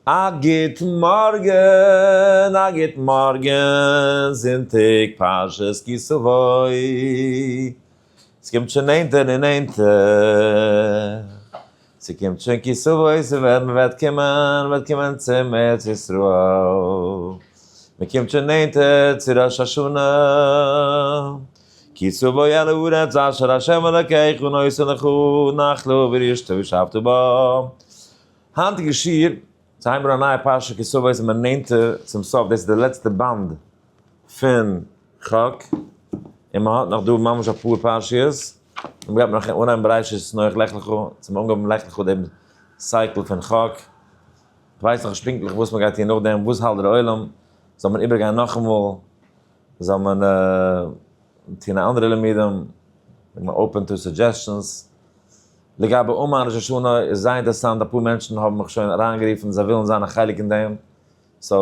א גוט מארגן, א גוט מארגן, זונטאג פרשת כי תבוא. ס'קומט שוין נענטער און נענטער. ס'קומט שוין כי תבוא, ס'וועט, מ'וועט קומען, מ'וועט קומען צום ארץ ישראל. מ'קומט שוין נענטער צו ראש השנה. כי תבוא אל הארץ אשר ה' אלקיך נותן לך נחלה וירשתה וישבת בה. היינטיגע שיעור, צו הייבן אן א נייע פרשה כי תבוא איז מען נענטער צום סוף, דאס איז די לעצטע באנד פון חק, און מען האט נאך דא ממש אפאר פרשיות, און מ'גייט נאך אנהייבן בראשית נח לך לך, צום אנגעהויבן לך לך דעם cycle פון חק, כ'ווייס נאך נישט פונקטליך וואס מ'גייט טון נאכדעם, וואס האלט דער עולם, זאל מען איבערגיין נאכאמאל, זאל מען טון אנדערע לימודים, איך בין open to suggestions. לגבי אומאן ראש השנה איז זייער אינטערעסאנט אפאר מענטשן האבן מיך שוין אריינגערופן זיי ווילן זיין א חלק אין דעם, so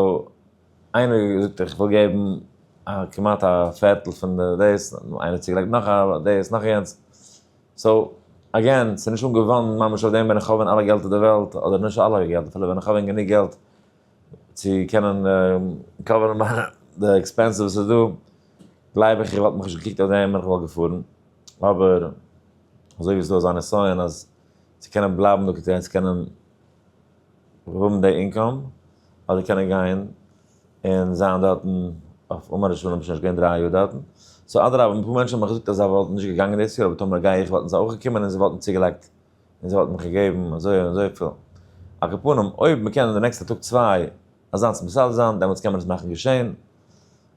איינער האט געזאגט איך וויל געבן א כמעט א פערטל פון די דאס, איינער האט צוגעלייגט נאך א דאס נאך יענץ, so again ס'איז נישט אנגעוואנדן ממש אויף דעם ווען איך האב ווען אלע געלט אין די וועלט אדער נישט אלע געלט אפילו ווען איך האב ווען גענוג געלט צו קענען cover ן מיינע די expenses וואס איז דא גלייב איך איך וואלט מיך נישט געקוקט אויף דעם און איך וואלט געפארן אבער אזוי ווי עס איז דא אזא נסיון אז צו קענען בלייבן דא כדי צו קענען האבן די income אדער קענען גיין און זיין דארטן אויף אומאן ראש השנה בין שוין נישט געווען 3 יאר דארטן, so אדרבה אפאר מענטשן האבן מיך געזאגט אז זיי וואלטן נישט געגאנגען דאס יאר אבער טאמער גיי איך וואלטן זיי אויך געקומען און זיי וואלטן צוגעלייגט און זיי וואלטן מיך געגעבן אזוי און אזויפיל. על כל פנים אויב מען קען אין די נעקסטע טאג צוויי אזאנס מסדר זיין דעמאלטס קען מען עס מאכן געשען,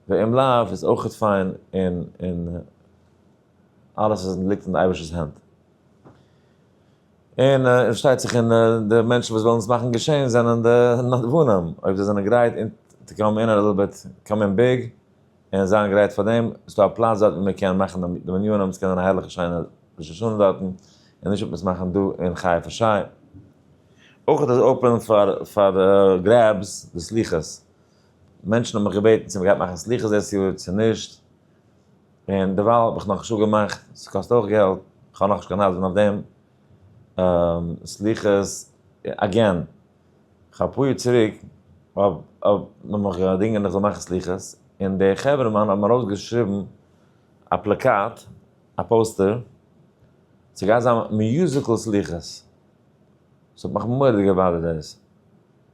ואם לאו איז אויכעט פיין און און אלעס איז ליגט אין די אייבערשטער'ס הענט. און פארשטייט זיך און די מענטשן וואס ווילן עס מאכן געשען זענען די נדבנים, אויב זיי זענען גרייט to come in a little bit, come in big, און זיין גרייט פאר דעם, איז דא א פלאץ דארט ווי מען קען מאכן די מניינים, עס קען זיין א הערליכע שיינע ראש השנה דארטן, און נישט וועט מען עס מאכן דא אין חיפה שיי. אויך איז open פאר פאר grabs די סליחות, מענטשן האבן מיך געבעטן צו מען גייט מאכן סליחות דאס יאר צו נישט, און דערווייל האב איך נאכנישט אפגעמאכט, ס'קאסט אויך געלט, כ'האב נאכנישט קיין נדבן אויף דעם, סליחות, again, כ'האב אפאר יאר צוריק האב האב מען מיך געדינגען איך זאל מאכן סליחות, און די חברה מאן האבן ארויסגעשריבן א פלאקאט, א poster, ס'גייט זיין musical סליחות, ס'האט מיך מורא'דיג גע bother ט דאס,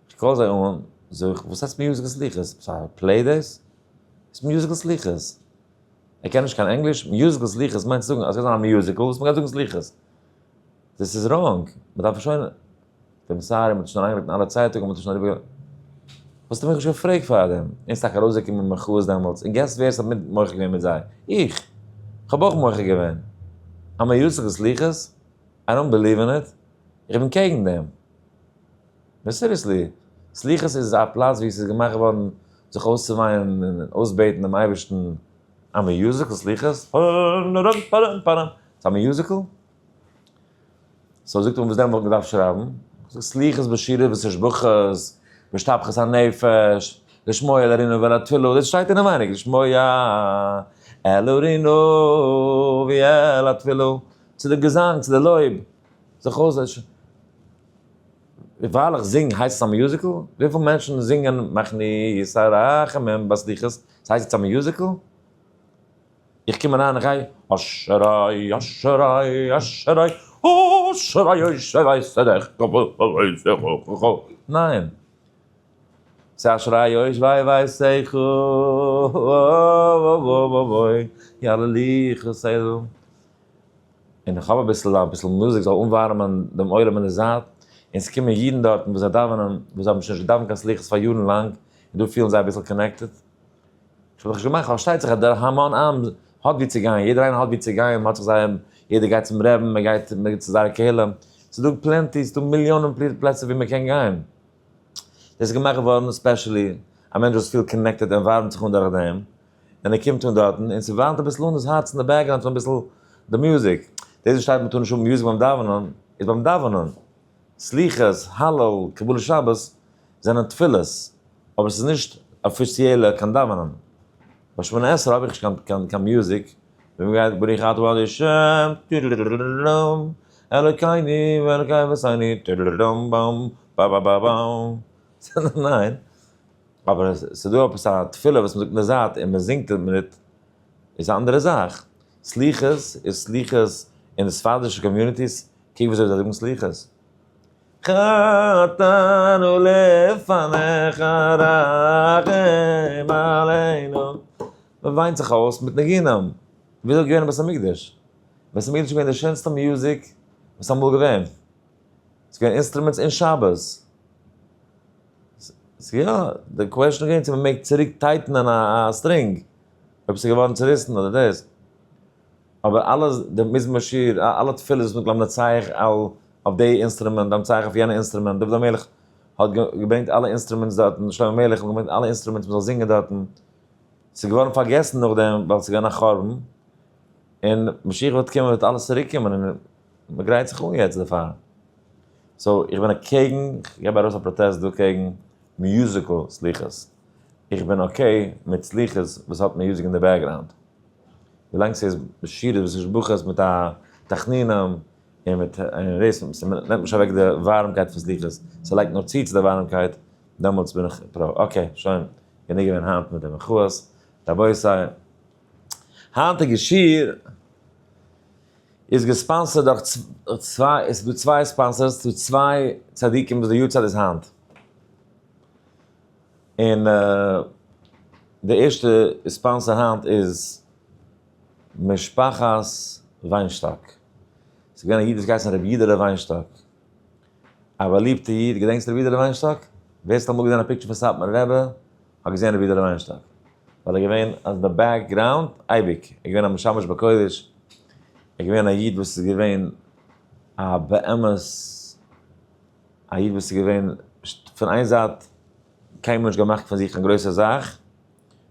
כ'קאל זיי אן, זאג איך, וואס הייסט musical סליחות? ס'איז א play דאס? ס'איז musical סליחות. ער קען נישט קיין ענגליש, musical סליחות מיינט צו זאגן אז ס'גייט זיין א musical וואס מ'גייט זאגן סליחות. דאס איז wrong, מ'דארף שוין, דעם sorry, מ'האט שוין אריינגעלייגט אין אלע צייטונגען, מ'האט שוין אריבער, וואס האסטו מיך נישט געפרעגט פארדעם? און ס'איז טאקע ארויסגעקומען מחאות דעמאלטס, און guess ווער ס'האט מיט מוחה געווען מיט זיי? איך! כ'האב אויך מוחה געווען. א musical סליחות? I don't believe in it. איך בין קעגן דעם. נאר seriously, סליחות איז א פלאץ ווי עס איז געמאכט געווארן זיך אויסצואוויינען און אויסבעטן דעם אייבערשטן, א musical סליחות? ס'איז א musical? so זאגט ער וואס דען וואלט מען געדארפט שרייבן? זאג סליחות בשירה ותשבחות, בהשתפכות הנפש, לשמוע אל הרינה ואל התפילה, דאס שטייט אינעווייניג, לשמוע אל הרינה ואל התפילה, צו די געזאנג, צו די לויב, זיך אויס. ווייל איך זינג הייסט עס א musical? וויפיל מענטשן זינגען מכניס הרחמים ביי סליחות, ס'הייסט יעצט א musical? איך קום אריין איך גיי אשרי אשרי אשרי אשרי יושבי סדך ניין ס'אשרי יושבי ביתך יהללוך סלה. און איך האב אביסל אביסל מוזיק זאל אנווארעמען דעם עולם אין די זייט, און ס'קומען אידן דארטן וואס זיי דאווענען, וואס זיי האבן שוין נישט געדאווענט קיין סליחות פאר יארן לאנג, און דא פילן זיי אביסל connected. איך האב דאך נישט געמאכט, פארשטייט זיך אז דער המון עם האט וואו צו גיין, יעדער איינער האט וואו צו גיין, מ'האט זיך זייער, יעדער גייט צום רעבן, מ'גייט צו זייער קהילה, ס'איז דא plenty, ס'איז דא מיליאנען פלעצער וואו מ'קען גיין. דאס איז געמאכט געווארן specially א מענטש וואס פילט connected און ווארעמט זיך אן דורך דעם, און ער קומט אן דארטן און ס'ווארעמט אביסל אן דאס הארץ אין די background פון אביסל די מוזיק. דאס וואס שטייט מ'טאר נישט האבן מוזיק ביים דאווענען, איז ביים דאווענען. סליחות, הלל, קבלת שבת, זענען תפילות, אבער ס'איז נישט אפיציעלע קיין דאווענען. ביי שמונה עשרה האב איך נישט קיין קיין מוזיק, ווען מ'גייט ברוך אתה ה' השם, טו-טו-טו-טו-טו-טו-טו, אלוקינו ואלוקי אבותינו, טו-טו-טו-טו-טו-טו, באם, בא-בא-בא-באם. ניין. אבער ס'איז דא עפעס א תפילה וואס מ'זאגט אין די זייט און מ'זינגט מיט, איז א אנדערע זאך. סליחות איז סליחות אין די ספרדישע communities, קוק וויאזוי זיי זאגן סליחות. חטאנו לפניך רחם עלינו. מ'וויינט זיך אויס מיט ניגונים. וויאזוי איז געווען אין בית המקדש? בית המקדש איז געווען די שענסטע music וואס איז אמאל געווען. ס'איז געווען instruments אין שבת. יא, די question איז געווען צו מ'מעג צוריק tighten ען א string, אויב ס'איז געווארן צוריסן אדער דאס. אבער אלע די מזמור שיר, אלע תפילות וואס מ'זאגט למנצח על אויף די instrument, למנצח אויף יענע instrument, דוד המלך האט געברענגט אלע instruments דארטן, שלמה המלך האט געברענגט אלע instruments מ'זאל זינגען דארטן. ס'איז געווארן פארגעסן נאכדעם ווייל ס'איז געווען א חורבן, און משיח וועט קומען וועט אלעס צוריק קומען און מ'גרייט זיך אן יעצט דערפאר. so איך בין אקעגן, כ'געב ארויס א פראטעסט דא קעגן musical סליחות. איך בין okay מיט סליחות וואס האט music אין די background. ווילאנג ס'איז שירות ותשבחות מיט א תחנונים און מיט דאס, ס'נעמט נישט אוועק די ווארעמקייט פון סליחות, ס'לייגט נאר צו צו די ווארעמקייט, דעמאלטס בין איך pro. Okay, שוין, גענוג געווען היינט מיט די מחאות. רבותי, היינטיגע שיעור איז גע sponsor ט דורך צוויי, עס איז דא צוויי sponsors, ס'איז דא צוויי צדיקים וואס די יארצייט איז היינט. און די ערשטע sponsor היינט איז משפחת וויינשטאק. ס'איז געווען א איד וואס געהייסן רבי אידעלע וויינשטאק. א באליבטע איד, געדענקסט רבי אידעלע וויינשטאק? ווער ס'האט אמאל געזען א picture פון סאטמאר רבי האט געזען רבי אידעלע וויינשטאק. ווייל ער געווען אין די background אייביג. ער געווען א משמש בקודש. ער געווען א איד וואס איז געווען א באמת א איד וואס איז געווען פון איין זייט קיינמאל נישט געמאכט פון זיך קיין גרויסע זאך,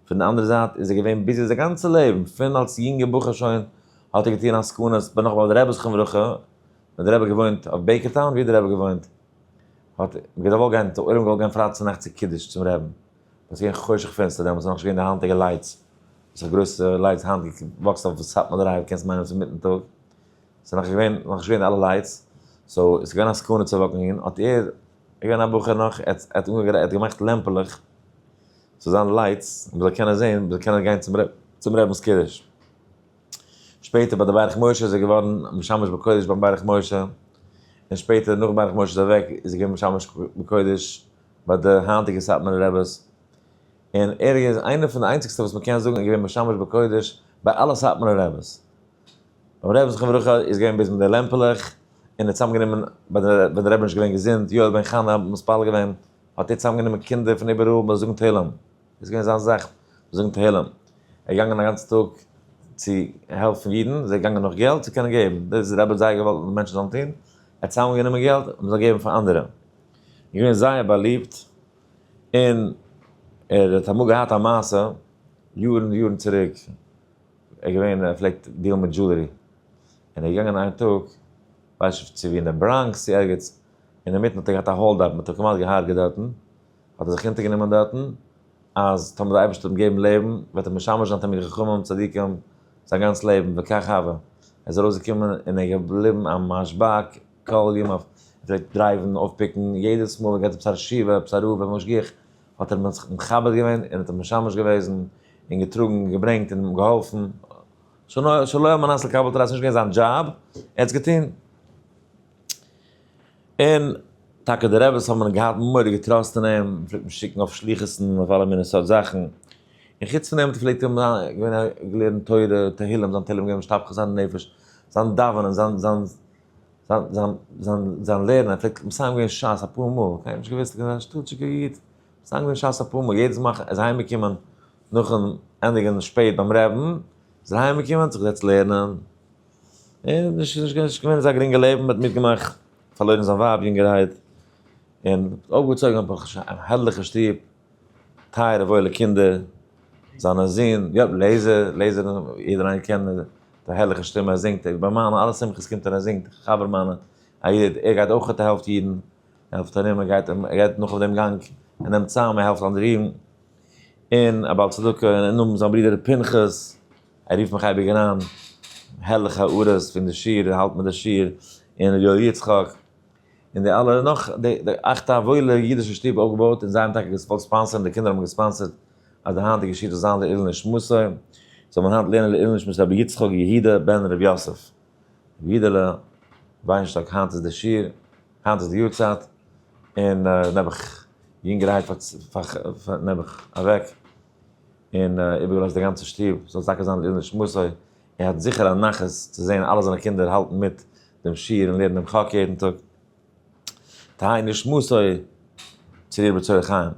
פון די אנדערע זייט איז ער געווען busy זיין גאנצע לעבן, פון אלס יונגע בחור שוין האט ער געטון עסקנות, בין נאך ביי די רבי זכרונו לברכה, ווען די רבי געוואוינט אויף Bakertown, ווי האט די רבי געוואוינט? האט מען געוואלט גיין, די עולם געוואלט גיין פרייטאג צונאכטס צו קידוש צום רעבן, עס איז געווען חושך פינסטער דעמאלטס, איז נאכנישט געווען די היינטיגע lights, וואס איז גרויסע lights היינט וואקסט אויף סאטמאר Drive קענסט מיינען עס איז אינמיטן טאג, ס'איז נאך געווען, נאך נישט געווען אלע lights, so עס איז געווען א סכנה צו walk ן אהין, האט ער, ער געווען א בחור נאך, ער האט אנגעגרייט, ער האט געמאכט לעמפעלעך, ס'זאל זיין lights, מ'זאל קענען זען, מ'זאל קענען גיין צום רבינ'ס קידוש. שפעטער ביי די ברך משה איז ער געווארן משמש בקודש ביים ברך משה, און שפעטער נאך ברך משה איז אוועק איז ער געווען משמש בקודש ביי די היינטיגע סאטמארע רבי'ס, און ער איז איינער פון די איינציגסטע וואס מ'קען זאגן איז געווען משמש בקודש ביי אלע סאטמארע רבי'ס. ביים רבי'ן זכרונו לברכה איז געווען ביז מיט די לעמפעלעך, און ער האט צוזאמגענומען ביי די ווען די רבי איז נישט געווען געזונט, יואל בן חנה האט מתפלל געווען, האט ער צוזאמגענומען קינדער פון איבעראל מ'זאל זאגן תהלים, דאס איז געווען זיין זאך, זאגן תהלים. ער איז געגאנגען א גאנצן טאג צו העלפן אידן, זיי געגאנגען נאך געלט צו קענען געבן, דאס איז די רבי האט זייער געוואלט אז מענטשן זאלן טון, ער האט צוזאמגענומען געלט און מ'זאל געבן פאר אנדערע. ער איז געווען זייער באליבט, און ער האט אמאל געהאט א מעשה, יארן יארן צוריק, ער איז געווען, ער פלעגט deal ן מיט jewelry, און ער איז געגאנגען איין טאג, ווייס נישט צו ווי אין די בראנקס צו ערגעץ, אינמיטן האט ער געהאט א hold up, מ'האט אים כמעט געהארגעט דארטן, האט ער זיך אונטערגענומען דארטן, אז טאמער דער אייבערשטער וועט אים געבן לעבן, וועט ער משמש זיין תלמידי חכמים צדיקים זיין גאנץ לעבן, וכך הווה. ער איז ארויסגעקומען און ער איז געבליבן א משב"ק כל ימיו, ער פלעגט drive ן, אויפ pick ן, יעדעס מאל ער גייט עפעס א ישיבה, עפעס א רב, א משגיח, האט ער זיך מכבד געווען און האט אים משמש געוועזן, און געטראגן און געברענגט און אים געהאלפן, שלא על מנת לקבל פרס, ס'איז נישט געווען זיין דזשאב, ער האט עס געטון. און טאקע די רעבעס האבן געהאט מורא'דיגע trust אין אים, מ'פלעגט אים שיקן אויף שליחות'ן אויף אלע מיני סארט זאכן, און חוץ פון דעם פלעגט ער זיין געווען א געלערנט תורה, תהילים, זיין תהילים געווען משתפך זיין נפש, זיין דאווענען, זיין זיין זיין זיין זיין זיין לערנען, ער פלעגט מסיים געווען שס אפאר מאל, קיינער האט נישט געוואוסט, געווען א שטילטשיגער איד, מסיים געווען שס אפאר מאל, יעדעס מאל ער איז אהיימגעקומען נאכן ענדיגן שפעט ביים רעבן, איז ער אהיימגעקומען, זיך געזעצט לערנען. און נישט נישט געווען אזא גרינגע לעבן, מ'האט מיטגעמאכט, פארלוירן זיין ווייב יונגערהייט, און אויפגעצויגן ברוך השם א הערליכע שטוב, טייערע וואוילע קינדער, זיינע זין, יא, לעזער, לעזער, יעדער איינער קען די הערליכע שטימע, ער זינגט, ביי מיינע אלע שמחות קומט ער און זינגט, חבר מיינע, א איד, ער גייט אויך ער העלפט אידן, ער העלפט ארום, ער גייט, ער גייט נאך אויף דעם גאנג, ער נעמט צאם, ער העלפט אנדערע אידן, און א בעל צדקה, און נאכדעם זיין ברודער פנחס. ער רופט מיך אייביג אריין, הערליכע הערות פון די שיעור, ער האלט מיט די שיעור, און ר' יואל יצחק. און די אלע נאך די אכט א וואוילע אידישע שטוב אויפגעבויט, און זיי האבן טאקע געוואלט sponsor ן, די קינדער האבן גע sponsor ט אז די היינטיגע שיעור זאל זיין לעילוי נשמתו, זאל מען היינט לערנען לעילוי נשמת רבי יצחק יהודה בן רבי יוסף. רבי יודעלע וויינשטאק היינט איז די שיעור, היינט איז די יארצייט, און נעבעך יונגערהייט נעבעך אוועק, און איבערגעלאזט די גאנצע שטוב, זאל טאקע זיין לעילוי נשמתו, ער האט זיכער א נחת צו זען אלע זיינע קינדער האלטן מיט דעם שיעור און לערנען דעם חק יעדן טאג. תהא נשמתו צרורה בצרור חיים.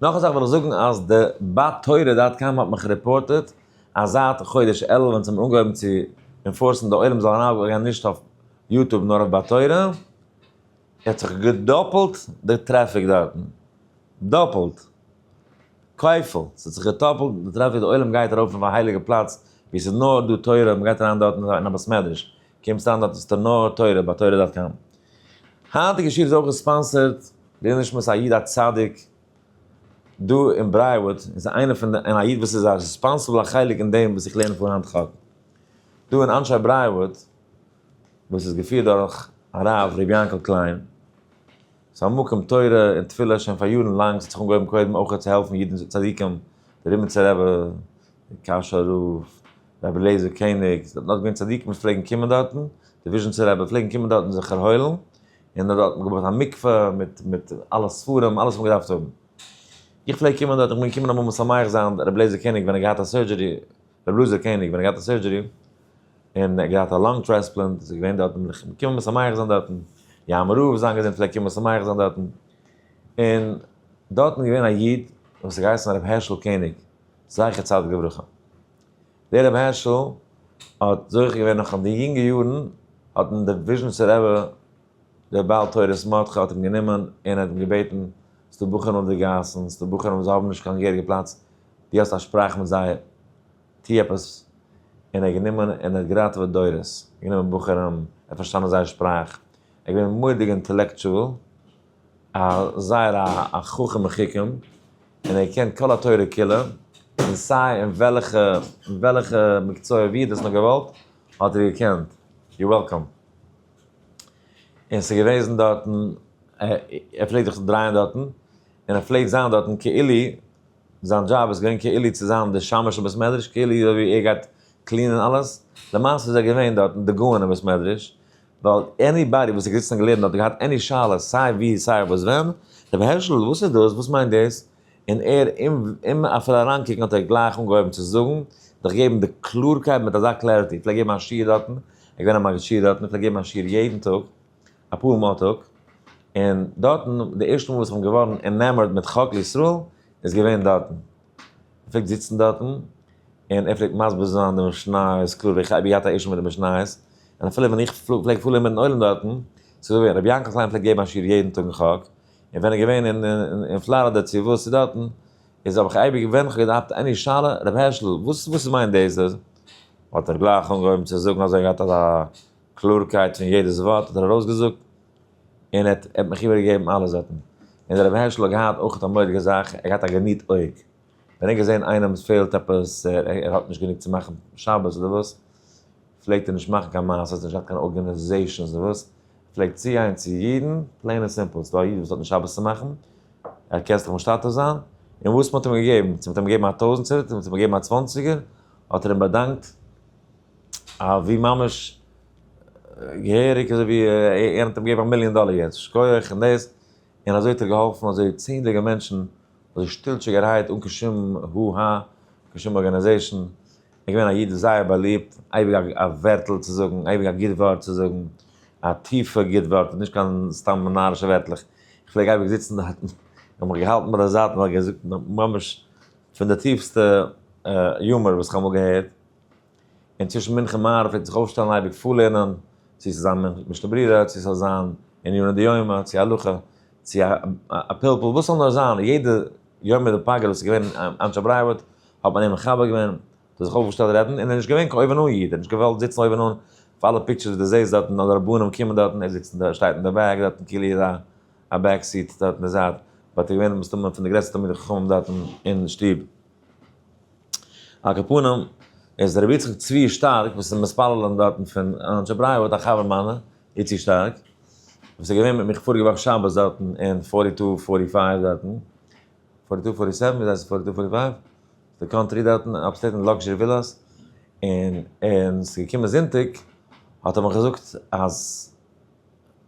נאך א זאך וויל איך זאגן אז די בת תורה dot com האט מיך report עט אז זייט חודש אלול ווען זיי האבן אנגעהויבן צו enforce ן די עולם זאל אריינגיין נישט אויף YouTube נאר אויף בת תורה האט זיך געדאפלט די traffic דארטן. דאפלט. כפל. ס'האט זיך געטאפלט די traffic די עולם גייט ארויף אויף א הייליגע פלאץ ווי ס'איז נאר דא תורה מ'גייט אריין דארטן אין א בית מדרש קומסט אריין דארט איז נאר תורה ביי תורה dot com. היינטיגע שיעור איז אויך גע sponsor ט לעילוי נשמת א איד א צדיק דא אין Briarwood איז איינער פון די און א איד וואס איז א responsible א חלק אין דעם וואס איך לערן פאר היינט חק דא אין אנשי Briarwood וואס איז געפירט דורך הרב ר' יענקל קליין ס'איז א מקום תורה און תפילה שוין פאר יארן לאנג ס'האט זיך אנגעהויבן קודם אויך צו העלפן אידן צדיקים די ריבניצער רבי די קאשוי רב רבי אליעזר קעניג, ס'איז נאך געווען צדיקים וואס פלעגן קומען דארטן, די וויזשניצער רבי פלעגן קומען דארטן זיך ערהוילן, און דארט האט מען געבויט א מקווה מיט מיט אלע ספרים, אלעס וואס מען געדארפט האבן. איך פלעג קומען דארט, איך בין געקומען אמאל משמח זיין רבי אליעזר קעניג ווען ער האט געהאט א surgery, רבי אלעזר קעניג ווען ער האט געהאט א surgery, און ער האט געהאט א lung transplant, איז ער געווען דארטן, בין איך געקומען משמח זיין דארטן, יאמר רב זיין געזונט פלעגט קומען משמח זיין דארטן, און דארטן איז געווען א איד וואס האט געהייסן רבי הערשל קעניג, זכר צדיק לברכה. דער רבי הערשל האט זוכה געווען נאך אין די יונגע יארן האט אים דער וויזשניצער רבי דער בעל תורת מרדכי האט אים גענומען און האט אים געבעטן ס'דא בחורים אויף די גאסן ס'דא בחורים וואס האבן נישט קיין געהעריגע פלאץ דו האסט א שפראך מיט זיי טו עפעס און ער האט גענומען און ער האט געראטעוועט דורות ער האט גענומען בחורים ער האט פארשטאנען זייער שפראך ער איז געווען מורא'דיג intellectual א זייער א חכם מחוכם און ער קען כל התורה כולה, און סיי אין וועלכע אין וועלכע מקצוע ווי ער האט עס נאר געוואלט האט ער געקענט, you're welcome. און ס'איז געוועזן דארטן, ער פלעגט זיך דרייען דארטן, און ער פלעגט זיין דארטן כאילו, זיין דזשאב איז געווען כאילו צו זיין די שמש אין בית מדרש, כאילו אזוי ווי ער גייט clean ען אלעס, למעשה איז ער געווען דארטן די גאון אין בית מדרש, ווייל anybody וואס איז געזיצן און געלערנט האט געהאט any שאלה סיי ווי סיי וואס ווען, רבי הערשל וואס איז דאס וואס מיינט דאס, און ער אים אפילו אריינקוקן האט ער גלייך אנגעהויבן צו זאגן, זיך געבן די קלארקייט מיט אזא clarity, פלעג געבן א שיעור דארטן, ער איז געווען א מגיד שיעור דארטן, פלעג געבן א שיעור יעדן טאג, אפאר מאל א טאג, און דארטן די ערשטע מאל וואס איך בין געווארן enamored מיט חק לישראל איז געווען דארטן, ער פלעגט זיצן דארטן און ער פלעגט מסביר זיין די משניות קלאר, איך האב געהאט א issue מיט די משניות, און אפילו ווען איך פלעג פארלערנען מיטן עולם דארטן, ס'איז אזוי ווי רבי יענקל קליין פלעגט געבן א שיעור יעדן טאג אין חק, און ווען ער איז געווען אין פלארידע צו וואס צו דארטן, איז האב איך אייביג ווען איך האב געהאט any שאלה, רבי הערשל וואס וואס מיינט דאס דאס? האט ער גלייך אנגעהויבן צו זאגן אזוי געהאט אזא קלארקייט פון יעדעס ווארט האט ער ארויסגעזאגט, און ער האט מיך איבערגעגעבן אלעס דארטן. און רבי הערשל האט געהאט אויך א מורא'דיגע זאך, ער האט געהאט א געניט אויג. ווען ער האט געזען איינעם עס פעלט עפעס, ער האט נישט גענוג צו מאכן שבת אדער וואס, פלעגט ער נישט מאכן קיין מעשות, נישט געהאט קיין organizations אדער וואס, פלעגט צוגיין צו אידן, plain און simple, ס'דא א איד וואס האט נישט שבת צו מאכן, ער קען זיך משתתף זיין, און וואס מ'האט אים געגעבן, צו מ'האט אים געגעבן א טויזנטער, צו מ'האט אים געגעבן א צוואנציגער, האט ער אים באדאנקט, ווי ממש געהעריג אזוי ווי ער האט אים געגעבן א מיליאן דאלער יעצט, שכוח און דאס, און אזוי האט ער געהאלפן אזוי צענדליגע מענטשן, אזוי שטילטשיגערהייט אן קיין שום הו הא, קיין שום organization, ער איז געווען א איד זייער באליבט, אייביג א ווערטל צו זאגן, אייביג א גוט ווארט צו זאגן, א טיפע גוט ווארט, נישט קיין סתם נארישע ווערטלעך, איך פלעג אייביג זיצן דארטן, איך האב מיך געהאלטן ביי די זייט און געזאגט ממש פון די טיפסטע humor וואס איך האב אמאל געהערט. און צווישן מנחה און מעריב פלעגט זיך אויפשטעלן אייביג פארלערנען, צו ס'זאל זיין משנה ברורה, צו ס'זאל זיין עניני דיומא, צו הלכה, צו א פלפול, וואס ס'זאל נאר זיין, יעדע יומא דפגרא וואס איז געווען אין אנשי Briarwood, האט מען אים מכבד געווען, האט ער זיך אויפגעשטעלט רעדן, און ער איז נישט געווען קיין אויבן אן איד, ער האט נישט געוואלט זיצן אויבן אן, אויף אלע pictures וואס דו זעסט דארטן, אלע רבנים קומען דארטן, ער זיצט אין די, שטייט אין די back דארטן כאילו ער איז א back seat דארט אין די זייט, but ער איז געווען מסתמא פון די גרעסטע תלמידי חכמים דארטן אין שטוב. על כל פנים, איז רבי יצחק צבי שטארק וואס איז מתפללים דארטן פון אנשי Briarwood א חבר מיינע, איצי שטארק, וואס איז געווען מיט מיך פאריגע וואך שבת דארטן אין forty two forty five דארטן, forty two forty seven, וויאזוי הייסט עס forty two forty five? די country דארטן upstate אין luxury villas, און און ס'איז געקומען זונטאג האט ער מיך געזאגט אז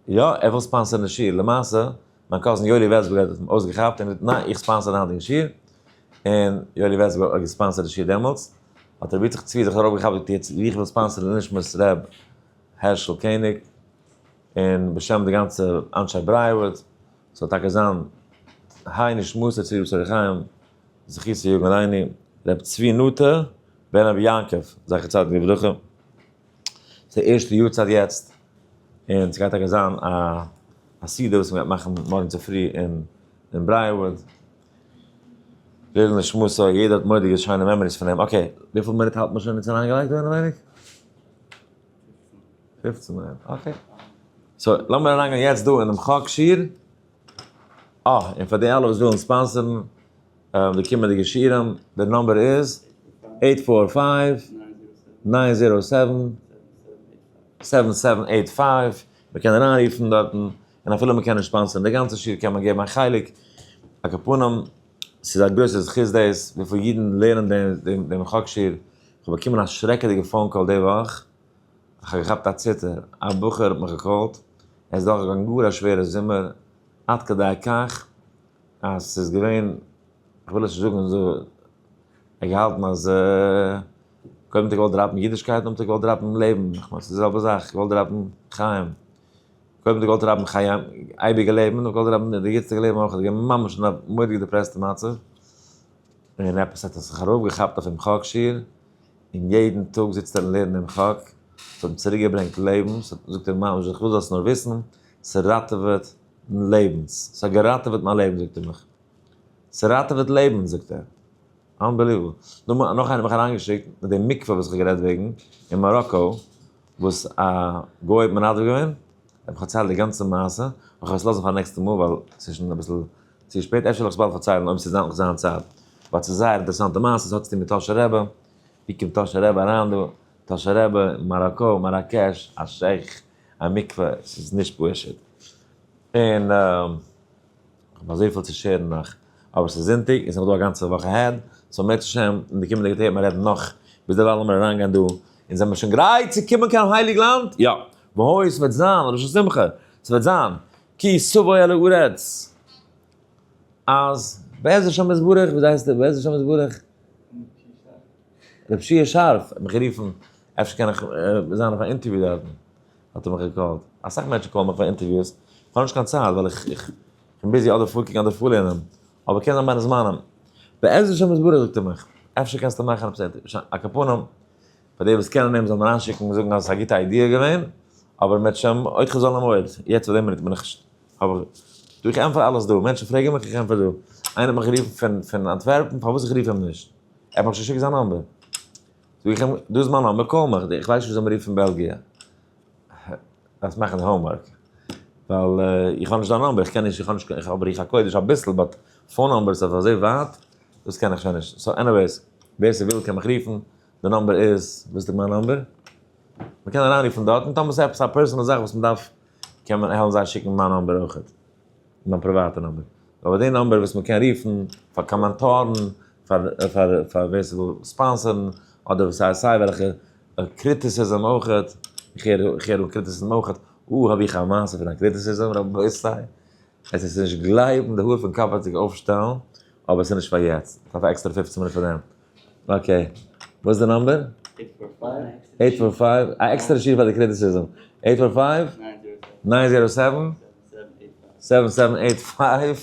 יא ער וויל sponsor ן די שיעור, למעשה מיין cousin יואלי ווערצבערגער האט אים אויסגעכאפט און געזאגט ניין איך sponsor די היינטיגע שיעור, און יואלי ווערצבערגער האט גע sponsor ט די שיעור דעמאלטס, האט רבי יצחק צבי זיך ארויפגעכאפט געזאגט יעצט איך וויל sponsor ן נשמת ר' הערשל קעניג, און בשם די גאנצע אנשי ברייערוואוד, ס'זאל טאקע זיין היי נשמתו צבי בשור חיים, זכותו יגן עלינו, ר' צבי נטע בן רבי יעקב זכר צדיק לברכה, ס'איז די ערשטע יארצייט יעצט, און ס'גייט טאקע זיין א א סעודה וואס מ'גייט מאכן מארגן צופרי אין אין ברייערוואוד, לעילוי נשמתו, יעדער האט מורא'דיגע שיינע memories פון אים, okay, וויפיל מינוט האלט מען שוין אונז אריינגעלייגט דא אינעווייניג? 15 מינוט, okay. So לאמיר אריינגיין יעצט דא אינעם חק שיעור. אה, און פאר די אלע וואס ווילן sponsor ן די קומענדיגע שיעורים, די number איז eight four five nine zero seven seven seven eight five, מען קען אריינרופן דארטן, און אפילו מען קען נישט sponsor ן די גאנצע שיעור קען מען געבן א חלק, על כל פנים, ס'איז א גרויסע זכות דאס, וויפיל אידן לערנען דעם חק שיעור, כ'האב באקומען א שרעקעדיגע phone call די וואך, כ'האב געכאפט א ציטער, א בחור האט מיך גע call ט, ער איז דורכגעגאנגען גאר א שווערע זומער, עד כדי כך אז ס'איז געווען, כ'וויל עס נישט זאגן אזוי, ער האט געהאלטן אז קודם האט ער געוואלט drop ן אידישקייט, נאכדעם האט ער געוואלט drop ן לעבן, כ'מיין ס'איז די זעלבע זאך, געוואלט drop ן חיים, קודם האט ער געוואלט drop ן חיים, אייביגע לעבן, נאכדעם געוואלט drop ן די יעצטיגע לעבן אויך, ער איז געווען ממש אין א מורא'דיגע depressed מצב, און עפעס האט ער זיך ארויפגעכאפט אויף דעם חק שיעור, און יעדן טאג זיצט ער און לערנט דעם חק, ס'האט אים צוריקגעברענגט לעבן, זאגט ער ממש, איך וויל זאלסט נאר וויסן, ס'ראטעוועט לעבנס, ס'האט געראטעוועט מיין לעבן זאגט ער מיך, ס'ראטעוועט לעבנס זאגט ער, unbelievable. נאך איינער האט מיך אריינגעשיקט מיט די מקווה וואס איך האב גערעדט וועגן אין מאראקא, וואס א גוי האט מנדב געווען, ער האט מיך פארציילט די גאנצע מעשה, איך וועל עס לאזן פאר נעקסטע מאל ווייל ס'איז שוין אביסל צו שפעט, אפשר וועל איך עס באלד פארציילן אויב ס'איז נאך זיין צייט, but ס'איז זייער אינטערעסאנטע מעשה, ס'האט צוטון מיט טאהשער רבי, ווי קומט טאהשער רבי אריין דא, טאהשער רבי, מאראקא, מאראקעש, א שעיך, א מקווה, ס'איז נישט פשוט. און כ'האב אזויפיל צו share ן נאך, אבער ס'איז זונטאג און ס'איז נאך דא א גאנצע וואך ahead, so מערצעשעם אין די קומענדיגע טעג וועט מען רעדן נאך, ביזדערווייל לאמיר אריינגיין דא, אונז זעמיר שוין גרייט צו קומען קיין הייליג לאנד? יא! והיה ס'וועט זיין, ראש השמחה, ס'וועט זיין, כי תבוא אל הארץ, אז בעזר השם יתברך, ווי הייסט ער, בעזר השם יתברך? רב שיע שארף האט מיך גערופן, אפשר קען איך זיין אויף א interview דארטן, האט ער מיך גע call ט, אסאך מענטשן call ן מיך פאר interviews, איך האב נישט קיין צייט ווייל איך בין busy אדער פארקוקן אדער פארלערנען, אבער קען זיין בין הזמנים, בעזר השם יתברך זאגט ער מיך, אפשר קענסטו מאכן עפעס interview, על כל פנים, פאר די וואס קענען אים זאל מען אריינשיקן און זאגן אז עס איז א גוטע idea געווען, אבער מיט שם עוד חזון למועד, יעצט אויף די מינוט בין איך האב איך דא, איך ענטפער אלעס דא, מענטשן פרעגן מיך איך ענטפער דא, איינער האט מיך גערופן פון פון אנטווערפן פארוואס איך רוף אים נישט, ער האט מיך נישט געשיקט זיין number, זאג איך אים דא איז מיין number call מיך, איך ווייס נישט וויאזוי מען רופט פון בעלגיע, דארפסט מאכן homework, ווייל איך האב נישט דיין number, איך קען נישט, איך האב נישט, איך האב רוח הקודש אביסל but phone numbers אויף אזוי ווייט, דאס קען איך שוין נישט, so anyways, ווער ס'וויל קען מיך רופן, די number איז, ווילסט מיין number? מ'קען אריינרופן דארט, און טאמער ס'איז עפעס א personal זאך וואס מ'דארף, קען מען העלן זיי שיקן מיין number אויכעט, מיין פריוואטע number. אבער די number וואס מ'קען רופן פאר קאמענטארן, פאר פאר פאר ווער ס'וויל sponsor ן, אדער סיי סיי וועלכע criticism אויכעט, איך הער איך הער אן criticism אויכעט, אה האב איך א מעשה פון א criticism רבותי, עס איז נישט גלייבן די האר פון קאפ וועט זיך אויפשטעלן, אבער עס איז נישט פאר יעצט, איך דארף א עקסטערע 15 מינוט פאר דעם. okay, וואס איז די number? eight four five, א עקסטערע שיעור פאר די criticism, eight four five, nine zero seven, seven seven eight five,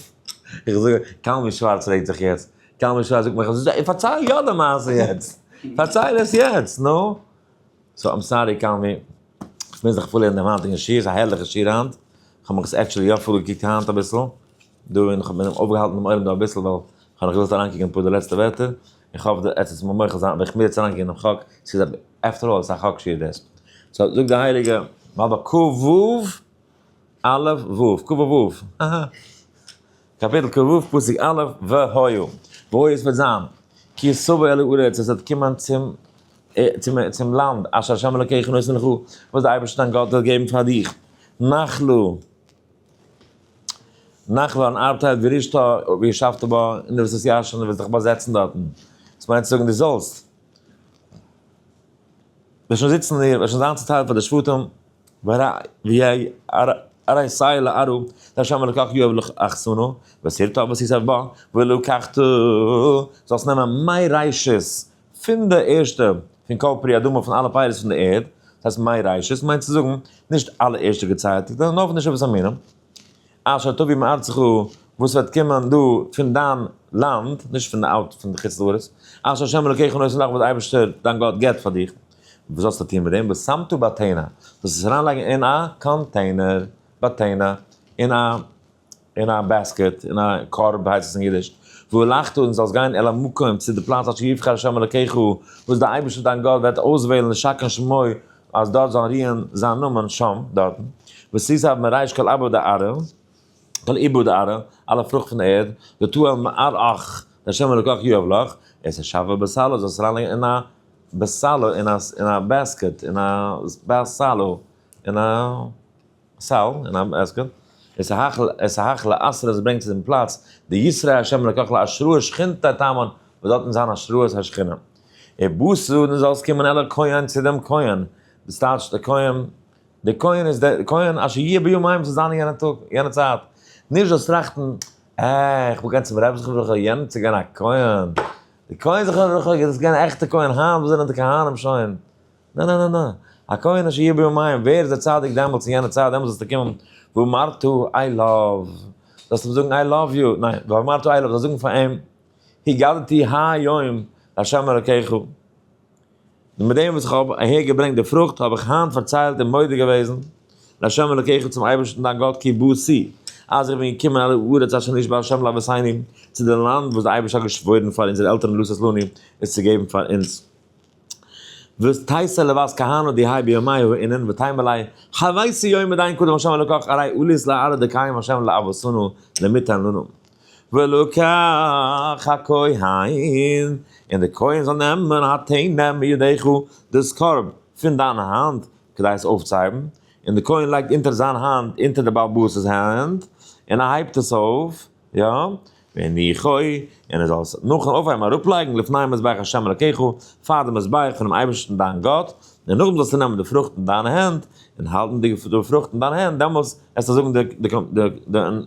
איך זאג, קלמי שווארץ רעגט זיך יעצט, קלמי שווארץ זאגט מיך, פארצייל יא די מעשה יעצט, פארצייל עס יעצט, נו. so I'm sorry קלמי, איך מוז זיך פארלערנען דעם היינטיגן שיעור, ס'איז א הערליכע שיעור היינט, איך האב מיך עס actually יא פארגעקוקט היינט אביסל, דא און איך האב אויפגעהאלטן דעם עולם דא אביסל ווייל איך האב נאך געוואלט אריינקוקען אפאר די לעצטע ווערטער, איך האף עטס וועטס מיר מוחל זיין אבער איך מוז יעצט אריינקוקען אינעם חק, ס'איז after all ס'איז א חק שיעור דאס. so זאגט די הייליגע מלבי ק ו א' ו', ק ו, אהה, קאפיטל ק ו פסוק א', והיה, והיה עס וועט זיין, כי תבוא אל הארץ עס וועט קומען צום צום לאנד אשר ה' אלקיך נותן לך, וואס דער אייבערשטער דיין גאט וועט געבן פאר דיך, נחלה. נחלה אן ארבטייל וירשתה וישבת בה, און דו וועסט עס ירש'ן און וועסט דיך באזעצן דארטן. דאס מיינט צו זאגן דו זאלסט. וועסט שוין זיצן און וועסט שוין זיין צוטיילט פאר די שבטים, והרי סיי לארו לה' אלקיך יאהב לך אחסנה, וסרתה ועשית בה, ולקחת, זאלסט נעמען מראשית, פון די ערשטע, פון כל פרי אדמה, פון אלע פירות פון די ערד, דאס הייסט מראשית, מיינט צו זאגן, נישט אלע ערשטע געצייטיגטע, נאר פון די שבעת המינים. אשר תביא מארצך, וואס וועט קומען דא פון דיין לאנד, נישט פון די out פון די חוץ לארץ, אשר השם אלוקיך נותן לך וואס דער אייבערשטער דיין גאט געבט פאר דיך, וואס זאלסטו טון מיט דעם, ושמת בטנא, זאלסט עס אריינלייגן אין א container, בטנא, אין א אין א basket, אין א קארב הייסט עס אין אידיש, והלכת און זאלסט גיין אל המקום צו די פלאץ אשר יבחר השם אלוקיך, וואס דער אייבערשטער דיין גאט וועט אויסוועלן לשכן שמו, אז דארט זאל רוען זיין נאמען שם, דארטן, ותסב מריש כל אבא דארעא, כל איבא דארעא, אלע פרוכט פון די ערד, ותאהל מארעך, לה' אלקיך יהב לך, את השבע בסלו, זאלסט אריינלייגן אין א בסלו, אין א basket, אין א בסלו, אין א סל, אין א basket, את ההחלה אסרה, עס ברענגט צו דעם פלאץ, די ישרה ה' אלקיך להשראה שכינתא תמן, וואס דארטן זיין השראת השכינה. ובאת און זאלסט קומען אל הכהן צו דעם כהן, דאס טייטש דער כהן, דער כהן איז דער כהן אשר יהיה בימיהם צו זיין אין יענע טאג, יענע צייט, נישט זאלסט טראכטן, אה, איך וויל גיין צום רבי זכרונו לברכה, יענעם צו גיין א כהן, דער כהן זכרונו לברכה איז געווען א עכטע כהן, היינט וואס זענען די כהנים שוין, נע נע נע נע, א כהן אשר יהיה בימיהם, ווער איז דער צדיק דעמאלטס אין יענע צייט, דעמאלטס זאלסטו קומען, ואמרת אליו, זאלסט אים זאגן I love you, ניין, ואמרת אליו, זאלסט זאגן פאר אים, הגדתי היום לה' אלקיך, און מיט דעם וואס איך האב אהער געברענגט די פרוכט האב איך היינט פארציילט און מודה געוועזן לה' אלקיך צום אייבערשטן דיין גאט כי באתי, אז איך בין געקומען אל הארץ אשר נשבע ה' לאבותינו, צו די לאנד וואס דער אייבערשטער האט געשוואוירן פאר אונזערע עלטערן לתת לנו, עס צו געבן פאר אונז. ותישא לבת כהנא דיהי בימי האינון ותימא ליה, הויתי יומא דין קדם ה' אלקך ארי עלית לארעא דקיים ה' לאבותינו למיתן לנו. ולקח הכהן, און דער כהן זאל נעמען הטנא מידך, דאס קארב פון דיין האנט, כדי עס אויפצוהייבן, און דער כהן לייגט אונטער זיין האנט אונטער דער בעל בית'ס האנט, און ער הייבט עס אויף, יא, והניחו, און ער זאל עס נאכן אויפהייבן אראפלייגן לפני מזבח ה' אלקיך, פאר דעם מזבח פונעם אייבערשטן דיין גאט, און נאכדעם זאלסטו נעמען די פרוכט אין דיינע הענט, און האלטן די פרוכט אין דיינע הענט, דעמאלס וועסטו זאגן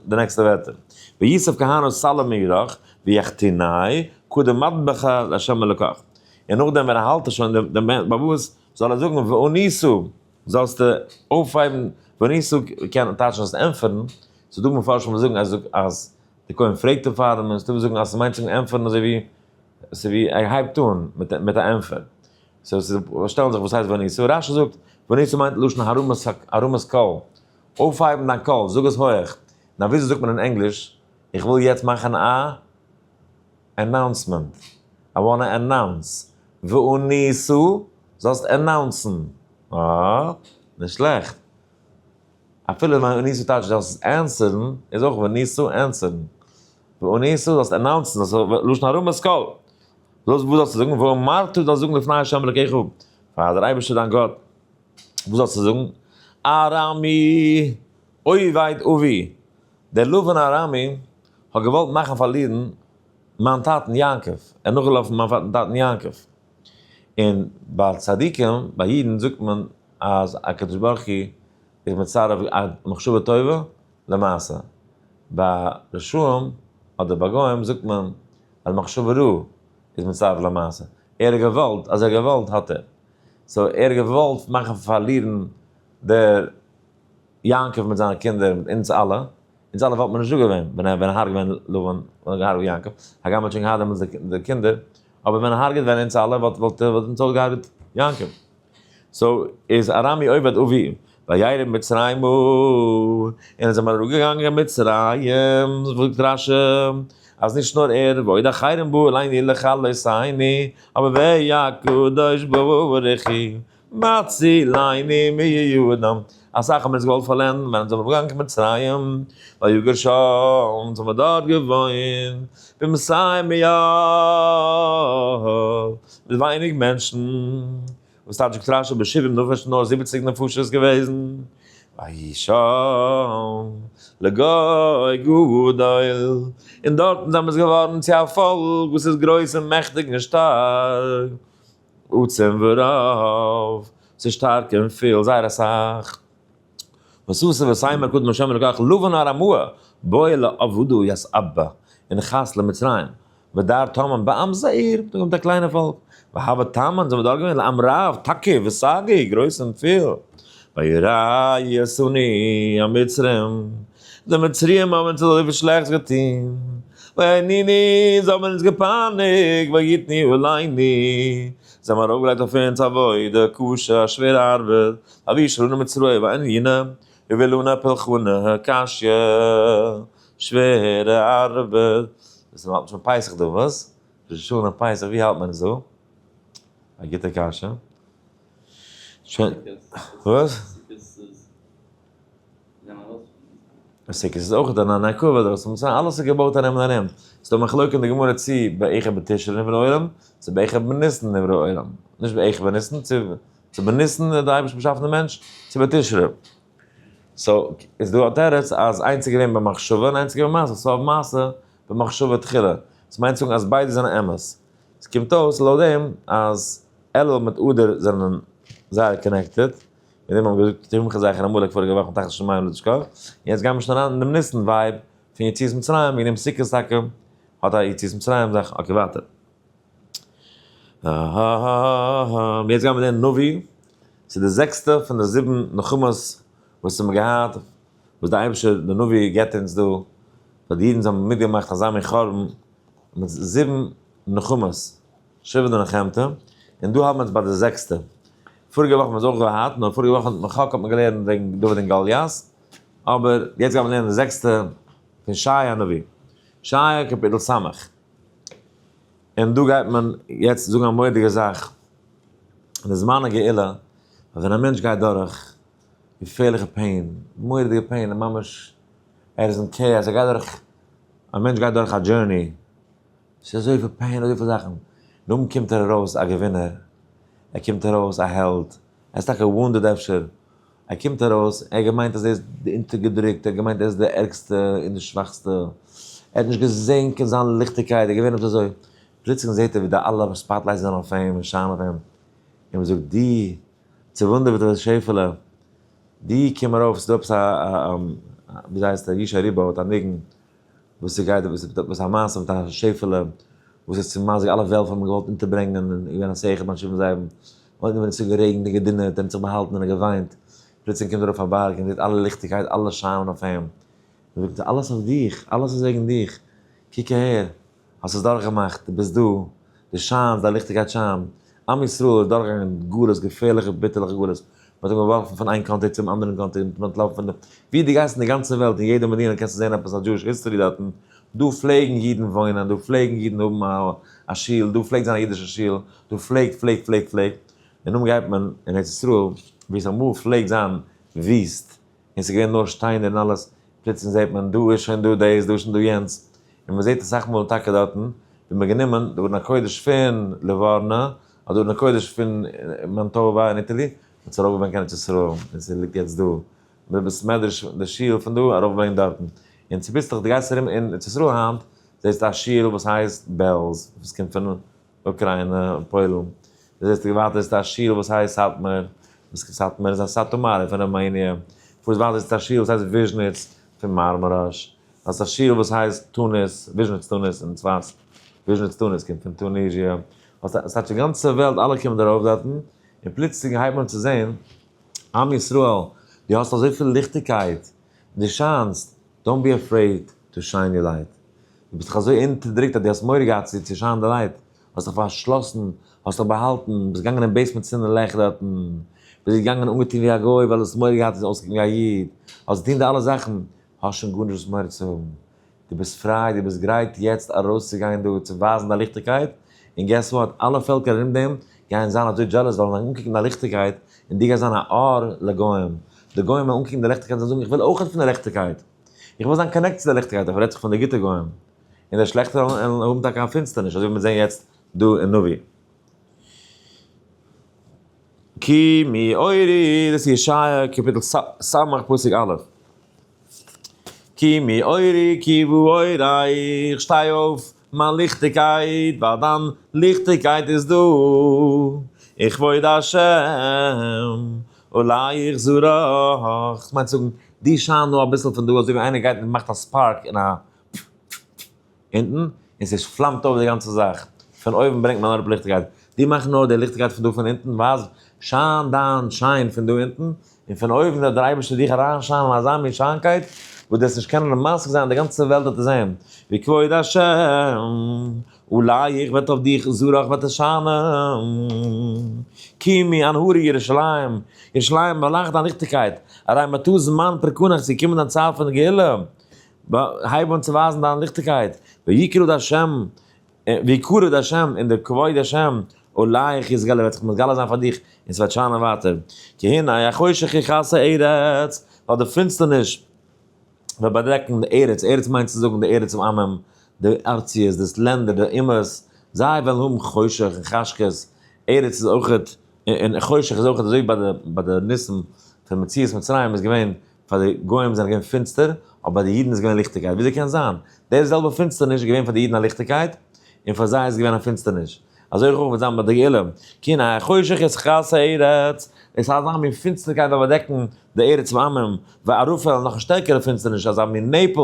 די נעקסטע ווערטער, ויסב כהנא סלה מידך, ויחתיני, קדם מטבח לה' אלקיך. און נאכדעם ווען ער האלט עס שוין דעם באבאס, זאל ער זאגן ועניתו, זאלסטו אויפהייבן, ועניתו קען טייטשן זאלסט ענטפערן, ס'איז דא מפרשים וואס זאגן אז אז די כהן פרעגט אים פאר דעם, און ס'דא וואס זאגן אז ס'מיינט צום ענטפערן אזוי ווי אזוי ווי ער הייבט אן מיט מיט א ענטפער. so ס'שטעלן זיך וואס הייסט ועניתו? רש"י זאגט ועניתו מיינט לשון הרמת הרמת קול, אויפהייבן דיין קול, זאג עס הויעך. נאר וויאזוי זאגט מען אין ענגליש איך וויל יעצט מאכן א announcement, I wanna announce, ועניתו זאלסט announce ן. אה, נישט שלעכט. אפילו ווען ועניתו טייטש זאלסט עס answer ן, איז אויך ועניתו answer ן. ועניתו זאלסט announce ן, דאס איז לשון הרמת קול. זאלסט וואס זאלסטו זאגן? ואמרת זאלסט זאגן לפני ה' אלקיך, פאר דער אייבערשטער דיין גאט. וואס זאלסטו זאגן? ארמי אובד אבי, דער לבן הארמי האט געוואלט מאכן פארלירן מיין טאטן יעקב, ער איז נאכגעלאפן מיין טאטן יעקב. און ביי צדיקים, ביי אידן זאגט מען אז הקדוש ברוך הוא איז מצרף א מחשבה טובה למעשה. ביי רשעים אדער ביי גוים זאגט מען אז מחשבה רעה איז מצרף למעשה. ער האט געוואלט, אז ער האט געוואלט האט ער. so ער האט געוואלט מאכן פארלירן דער יעקב מיט זיינע קינדער מיט אונז אלע. אונז אלע וואלט מען נישט דא געווען ווען ער ווען ער הרג'ט ווען לבן וואלט געהארגעט יעקב. הגם ער האט שוין געהאט דעמאלטס די קינדער. אבער ווען ער הרג'ט ווען אונז אלע וואלט וואלט אונז אויך געהארגעט יעקב. so איז ארמי אובד אבי וירד מצרימה, און איז אמאל אראפגעגאנגען מצרים, זאגט רש"י אז נישט נאר ער, ועוד אחרים באו אלינו לכלותינו, אבער והקדוש ברוך הוא מצילנו מידם, אסאך האבן אונז געוואלט פארלענדן ווען אונז זענען אראפגעגאנגען קיין מצרים, ויגר שם, אונז האבן דארט געוואוינט, במתי מעט, מיט ווייניג מענטשן. וואס טייטש זאגט רש"י בשבעים נפש נאר 70 נפשות געוועזן, ויהי שם. לגוי גדול, און דארטן זענען מיר געווארן צו א פאלק וואס איז גרויס און מעכטיג און שטארק, עצום ורב, ס'איז שטארק און פיל, זייער אסאך. וסוסו וסיימא קודם השם אלקיך לבן הארמאה בוא לעבדו ית אבא און חס למצרים ודר תמן בעם זעיר, דא קומט א קליינע פאלק, והווה תמן זענען מיר דארט געווען לעם רב טאקע וסגי גרויס און פיל, וירא יסוני המצרים, די מצריים האבן אונז אזויפיל שלעכטס געטון, ויעניני זיי האבן אונז געפייניגט, ויתנו עלינו זיי האבן ארויפגעלייגט אויף אונז עבודה קשה א שווערע ארבעט, אבי שלנו מצראי וענינה ובלונה פלחונה קשיא, שווערע ארבעט, דאס האלט מען שוין פסח דא וואס? ראש השנה פסח ווי האלט מען עס דא? א גוטע קשיא. וואס? סוכות איז אויך אן ענקבה דאס מוז זיין אלעס איז געבויט ארום און ארום. ס'איז דא מחלוקה אין די גמרא צי באחד בתשרי נברא עולם, צו באחד בניסן נברא עולם. נישט באחד בניסן, צו צו בניסן האט די אייבערשטער באשאפן די מענטש, צו בתשרי. so איז דא א תירוץ אז איינס איז געווען במחשבה און איינס איז געווען במעשה, סוף מעשה במחשבה תחילה. עס מיינט צו זאגן אז ביידע זענען אמת. עס קומט אויס לויט דעם אז אלול מיט אדר זענען זייער connected. מיט דעם האבן מיר געזאגט תמחה זכר עמלק פאריגע וואך מתחת שמים לתשכח. יעצט גייען מיר שוין אריין אין דעם ניסן vibe פון יציאת מצרים, וועגן דעם סוכות טאקע האט א יציאת מצרים זאך. okay ווייטער. יעצט גייען מיר לערנען נביא, ס'איז די זעקסטע פון די זיבן נחמות וואס האבן געהאט, וואס די אייבערשטער די נביא געבט אונז דא, ווייל די אידן האבן מיטגעמאכט אזא מין חורבן, מיט זיבן נחמות, שבעה דנחמתא, און דא האלט מען יעצט ביי די זעקסטע. פאריגע וואך האבן מיר עס אויך געהאט, נאר פאריגע וואך האט מען חק האט מען געלערנט וועגן דוד און גלית, אבער יעצט גייט מען לערנען די זעקסטע פון ישעיה הנביא, ישעיה קאפיטל ס'. און דא גייט מען יעצט זאגן א מורא'דיגע זאך, אין די זמן הגאולה, אז ווען א מענטש גייט דורך געפערליכע pain, מורא'דיגע pain, און ממש ער איז אין chaos, ער גייט דורך, א מענטש גייט דורך א journey, ס'איז אזויפיל pain, אזויפיל זאכן, נאכדעם קומט ער ארויס א געווינער, ער קומט ארויס א העלד, ער איז טאקע wounded אפשר, ער קומט ארויס, ער האט געמיינט אז ער איז די אונטערגעדרוקטע, ער האט געמיינט ער איז די ערגסטע און די שוואכסטע, ער האט נישט געזען קיין זיין ליכטיגקייט, ער איז געווען עפעס אזוי, פלוצלינג זעט ער ווי די אלע spotlights זענען אויף אים און שיינען אויף אים, און מען זאגט, דו צעוואונדעוועטע שעפעלע, דו קום ארויף, ס'איז דא עפעס א, וויאזוי הייסט ער, ישי ריבו האט א ניגון, וואס ס'גייט וואס איז א מעשה מיט א שעפעלע וואס איז צומאזיג אלע וועלף האבן געוואלט אונטערברענגען און געווען א סעכער ביים שבעים זאבים און ווען עס האט גערעגנט און געדונערט און האט זיך באהאלטן און געוויינט פלוצלינג קומט ער ארויף א בארג און זעט אלע ליכטיגקייט אלע שיינען אויף אים און זאגט אלעס אויף דיך אלעס איז וועגן דיך קוק אהער האסט עס דורכגעמאכט דו ביסט דא דו שיינסט דיין ליכטיגקייט שיינט עם ישראל איז דורכגעגאנגען גלות, געפערליכע ביטערליכע גלות, מען האט אים געווארפן פון איין country צום אנדערן country, מען האט אנטלאפן פון די, ווי דו גייסט אין די גאנצע וועלט אין יעדע מדינה קענסטו זען עפעס א Jewish history דארטן, דא פלעגן אידן וואוינען, דא פלעגן אידן האבן א שול, דא פלעגט זיין א אידישע שול, דא פלעגט פלעגט פלעגט פלעגט, און נאכדעם גייט מען אין ארץ ישראל ווי עס אמאל פלעגט זיין וויסט, און ס'איז געווען נאר שטיינער און אלעס, פלוצלינג זעט מען דא איז שוין דא דאס, דא איז שוין דא יענץ, און מען זעט אסאך מאל טאקע דארטן ווי מען גענומען די ארון הקודש פון ליווארנא, אדער ארון הקודש פון מאנטאווא אין Italy, מען האט עס ארויפגעברענגט קיין ארץ ישראל, און ס'ליגט יעצט דא, די בית מדרש, די שול פון דא ארויפגעברענגט דארטן, און צוביסלעך דו גייסט ארום אין ארץ ישראל היינט, זעסטו א שול וואס הייסט בעלז, וואס קומט פון אוקריינע און פוילן, דו זעסט ווייטער איז דא א שול וואס הייסט סאטמאר, וואס סאטמאר איז א סאטמארער פון רומעניע, פארסט ווייטער איז דא א שול וואס הייסט וויזשניץ פון מארמאראש, האסט א שול וואס הייסט טוניס, וויזשניץ טוניס אין צפת, וויזשניץ טוניס קומט פון טוניזיע, האסט א, ס'טייטש די גאנצע וועלט אלע קומען ארויף דארטן, און פלוצלינג הייבט מען אן צו זען, עם ישראל, דו האסט אזויפיל ליכטיגקייט, דו שיינסט, don't be afraid to shine your light. דו ביסט דאך אזוי אונטערדרוקט אז דו האסט מורא געהאט צו שיינען די light, האסט דיך פארשלאסן, האסט דיך באהאלטן, ביסט געגאנגען אין basement צינדן לעכט דארטן, ביסט געגאנגען אנגעטון ווי א גוי ווייל דו האסט מורא געהאט צו אויסקוקן ווי א איד, האסט געטון די אלע זאכן, האסט שוין גארנישט וואס מורא צו האבן, דו ביסט פריי, דו ביסט גרייט יעצט ארויסצוגיין דא צו ווייזן דיין ליכטיגקייט, און guess what, אלע פעלקער ארום דעם גייען זיין אזוי jealous, זיי וועלן אנקוקן דיין ליכטיגקייט, און דו גייסט זיין א אור לגוים, די גוים וועלן אנקוקן די ליכטיגקייט און זאגן איך וויל אויך פון די ליכטיגקייט, איך וויל זיין connected צו די ליכטיגקייט, איך רעד זיך פון די גוטע גוים, און די שלעכטע וועלן האבן טאקע א פינסטערניש, אזוי ווי מיר זעען יעצט דא אין נביא. כי מאורי, דאס איז ישעיה קאפיטל ס' פסוק א'. קומי אורי כי בא אורך, שטיי אויף מיין ליכטיגקייט, ווייל דיין ליכטיגקייט איז דא, וכבוד השם עליך זרח, ס'מיינט צו זאגן, דו שיין נאר אביסל פון דא, אזוי ווי איינער גייט און מאכט א spark אין א אונטן, און ס'פלאמט אויף די גאנצע זאך, פון אויבן ברענגט מען אראפ ליכטיגקייט, דו מאך נאר די ליכטיגקייט פון דא פון אונטן, ווייז, שיין דיין שיין פון דא אונטן, און פון אויבן וועט דער אייבערשטער דיך אריינשיינען אזא מין שיינקייט, וואס דו וועסט נישט קענען משיג זיין, די גאנצע וועלט וועט עס זען, וכבוד השם עליך וועט אויף דיך זרח וועט עס שיינען, קומי אנהרי ירושלים, ירושלים באלייכט דיין ליכטיגקייט, הרי מטא זמן פרקונך, ס'איז געקומען דיין צייט פון גאולה, הייב אן צו ווייזן דיין ליכטיגקייט, ויקרא השם ויקרא די השם און די כבוד השם עליך יתגלה וועט זיך מתגלה זיין פאר דיך און ס'וועט שיינען ווייטער, כי הנה החושך יכסה ארץ, ווייל די פינסטערניש וועט באדעקן די ארץ, ארץ מיינט צו זאגן די ארץ העמים, די ארציות, די לענדער, די אומות, זיי וועלן האבן חושך און חשכות, ארץ איז אויכעט, און חושך איז אויכעט אזוי ווי ביי די ניסים פון מציאת מצרים איז געווען פאר די גוים זענען געווען פינסטער, אבער ביי די אידן איז געווען ליכטיגקייט. וויאזוי קען זיין? די זעלבע פינסטערניש איז געווען פאר די אידן א ליכטיגקייט, און פאר זיי איז געווען א פינסטערניש. אזוי אויך וועט זיין ביי די גאולה. כי הנה החושך יכסה ארץ, עס איז אזא מין פינסטערקייט וועט באדעקן די ארץ העמים, וערפל, נאך א שטערקערע פינסטערניש, אזא מין נעפל,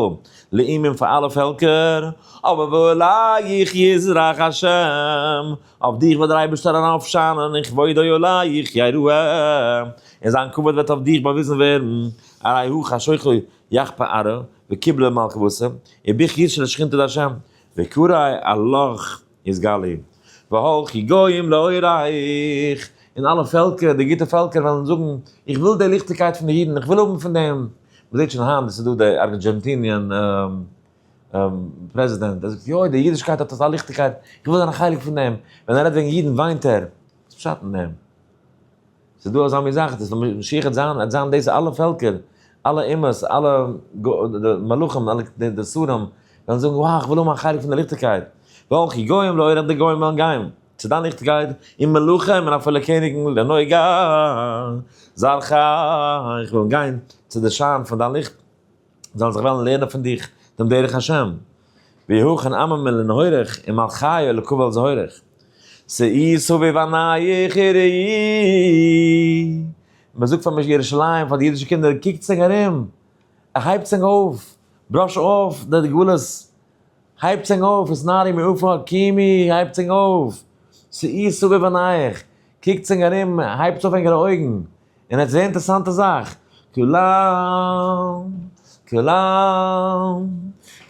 לאומים פאר אלע פעלקער. אבער ועליך יזרח השם, אויף דיך וועט דער אייבערשטער ארויפשיינען, און כבודו עליך יראה, און זיין כבוד וועט אויף דיך באוויזן ווערן, הרי הוא חשוכו יכפה ארעא, וקיבלה מלכוותא, וביך ישרה שכינתא דהשם, וקרא עלך יתגלי, והלכו גוים לאורך, און אלע פעלקער, די גוטע פעלקער וועלן זאגן, איך וויל די ליכטיגקייט פון די אידן, איך וויל האבן פון דעם, מען זעט שוין היינט, עס איז דא די Argentinian פרעזידענט, ער זאגט, יוי, די אידישקייט האט אזא ליכטיגקייט, איך וויל זיין א חלק פון דעם. ווען ער רעדט וועגן אידן וויינט ער. וואס פשט אין דעם? ס'איז דא אזא מין זאך, דאס משיח וועט זיין, וועט זיין דאס אלע פעלקער, אלע אומות, אלע מלכים, אלע די שרים, וועלן זאגן, וואו, איך וויל האבן א חלק פון די ליכטיגקייט. והלכו גוים לאורך די גוים וועלן גיין צו דיין ליכטיגקייט, און מלכים און אפילו קעניגן לנוגה זרחך, וועלן גיין צו די שיין פון דיין ליכט. זאלן זיך וועלן לערנען פון דיך דעם דרך השם, ויהכן עמם מלנהורך ומלכיו לקבל זהורך. שאי סביב עינייך וראי. מען זאגט פאר ירושלים, פאר די אידישע קינדער, קוקטס ענק ארום, הייבטס ענק אויף, brush off די גלות, הייבטס ענק אויף, התנערי מעפר קומי, הייבטס ענק אויף, שאי סביב עינייך, קוקטס ענק ארום, הייבטס אויף ענקערע אויגן, און עס איז זייער אינטערעסאנטע זאך, כולם, כולם,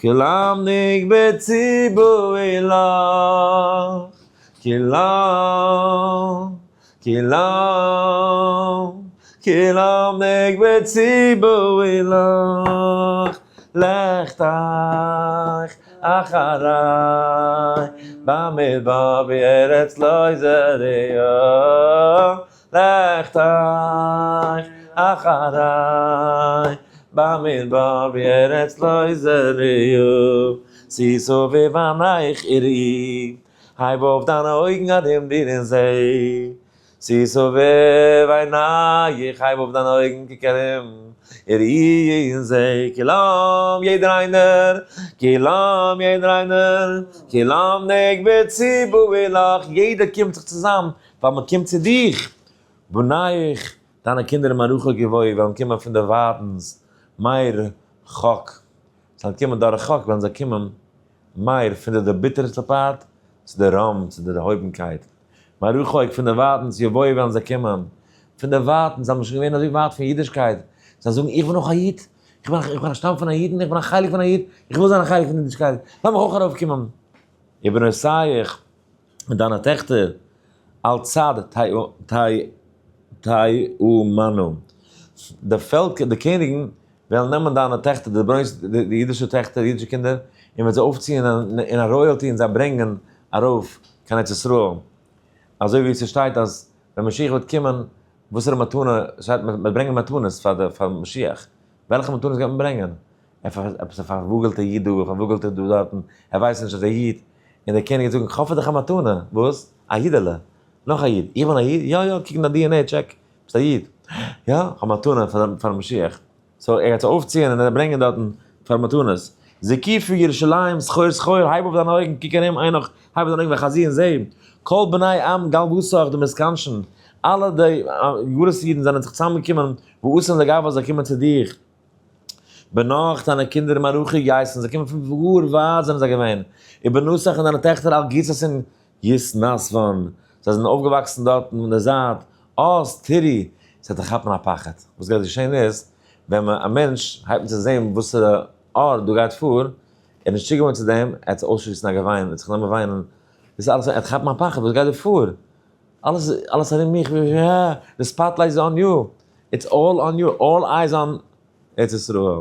כולם נקבצו באו לך, כולם, כולם, כולם נקבצו באו לך, לכתך אחרי, במדבר בארץ לא זרועה. לכתך אחרי במדבר בארץ לא זרועה שאי סביב עיניך וראי, הייב אויף דיינע אויגן ארום דיר און זע, שאי סביב עיניך, הייב אויף דיינע אויגן קוק ארום, וראי און זע, כולם יעדער איינער, כולם יעדער איינער, כולם נקבצו באו לך, יעדער קומט זיך צוזאם ווייל מען קומט צו דיך, בניך, דיינע קינדער מרחוק יבואו וועלן קומען פון דער ווייטנס, מרחוק, זיי וועלן קומען דורך חק, וועלן זיי קומען מר פון די דערביטערטע part צו די רם, צו די דערהויבנקייט. מרחוק, פון דער ווייטנס, יבואו וועלן זיי קומען, פון דער ווייטנס, זיי האבן שוין געווען אזוי ווייט פון אידישקייט, זיי זאגן, איך בין אויך א איד, איך בין א שטאם פון א אידן, איך בין א חלק פון א איד, איך וויל זיין א חלק פון אידישקייט, לאמיך אויך ארויפקומען. ובנותיך, מיט דיינע טעכטער, על צד תאמנו. די פעלקער, די קעניגן, וועלן נעמען דיינע טעכטער, די בנות, די אידישע טעכטער, די אידישע קינדער, און וועט זיי אויפציען אין א royalty און זיי ברענגען ארויף קיין ארץ ישראל. אזוי ווי ס'שטייט אז ווען משיח וועט קומען, וואסערע מתנה, שטייט מען וועט ברענגען מתנות פאר משיח. וועלכע מתנות גייט מען ברענגען? עפעס א פארוואגעלטע איד דא, א פארוואגעלטע דא דארטן, ער ווייסט נישט אז ער איד, און דער קעניג וועט זאגן, כ'האב פאר דיך א מתנה, וואס? א אידעלע, נאך א איד, איך בין א איד? יא יא, קוק אין דיין DNA check, ביסט א איד, יא, כ'האב מתנה פאר משיח, so ער גייט זיי אויפציען און ברענגען דארטן. פאר מתנות. זקיפי ירושלים סחור סחור, הייב אויף דיינע אויגן, קוק ארום, עיניך, הייב אויף דיינע אויגן וחזי און זע, כל בני עם גלותך דמתכנשין, אלע די גלות אידן זענען זיך צוזאמגעקומען, ואתין לגבך זיי קומען צו דיך. בניך דיינע קינדער מרחוק ייתון, זיי קומען פון גאר ווייט זענען זיי געווען, ובנתיך און דיינע טעכטער על גיססין יתנסבון, זיי זענען אויפגעוואקסן דארטן אין די זייט, אז תראי, ס'וועט דיך כאפן א פחד. וואס גייט געשען איז, ווען א מענטש הייבט אן צו זען וואסערע אור דא גייט פאר, ער איז נישט צוגעוואוינט צו דעם, ער האט זיך אויסשליסן א געוויין, ער האט זיך גענומען וויינען, דאס איז אלעס, ער האט כאפן א פחד, וואס גייט דא פאר? אלעס אלעס ארום מיך, די spotlight איז on you, it's all on you, all eyes on ארץ ישראל,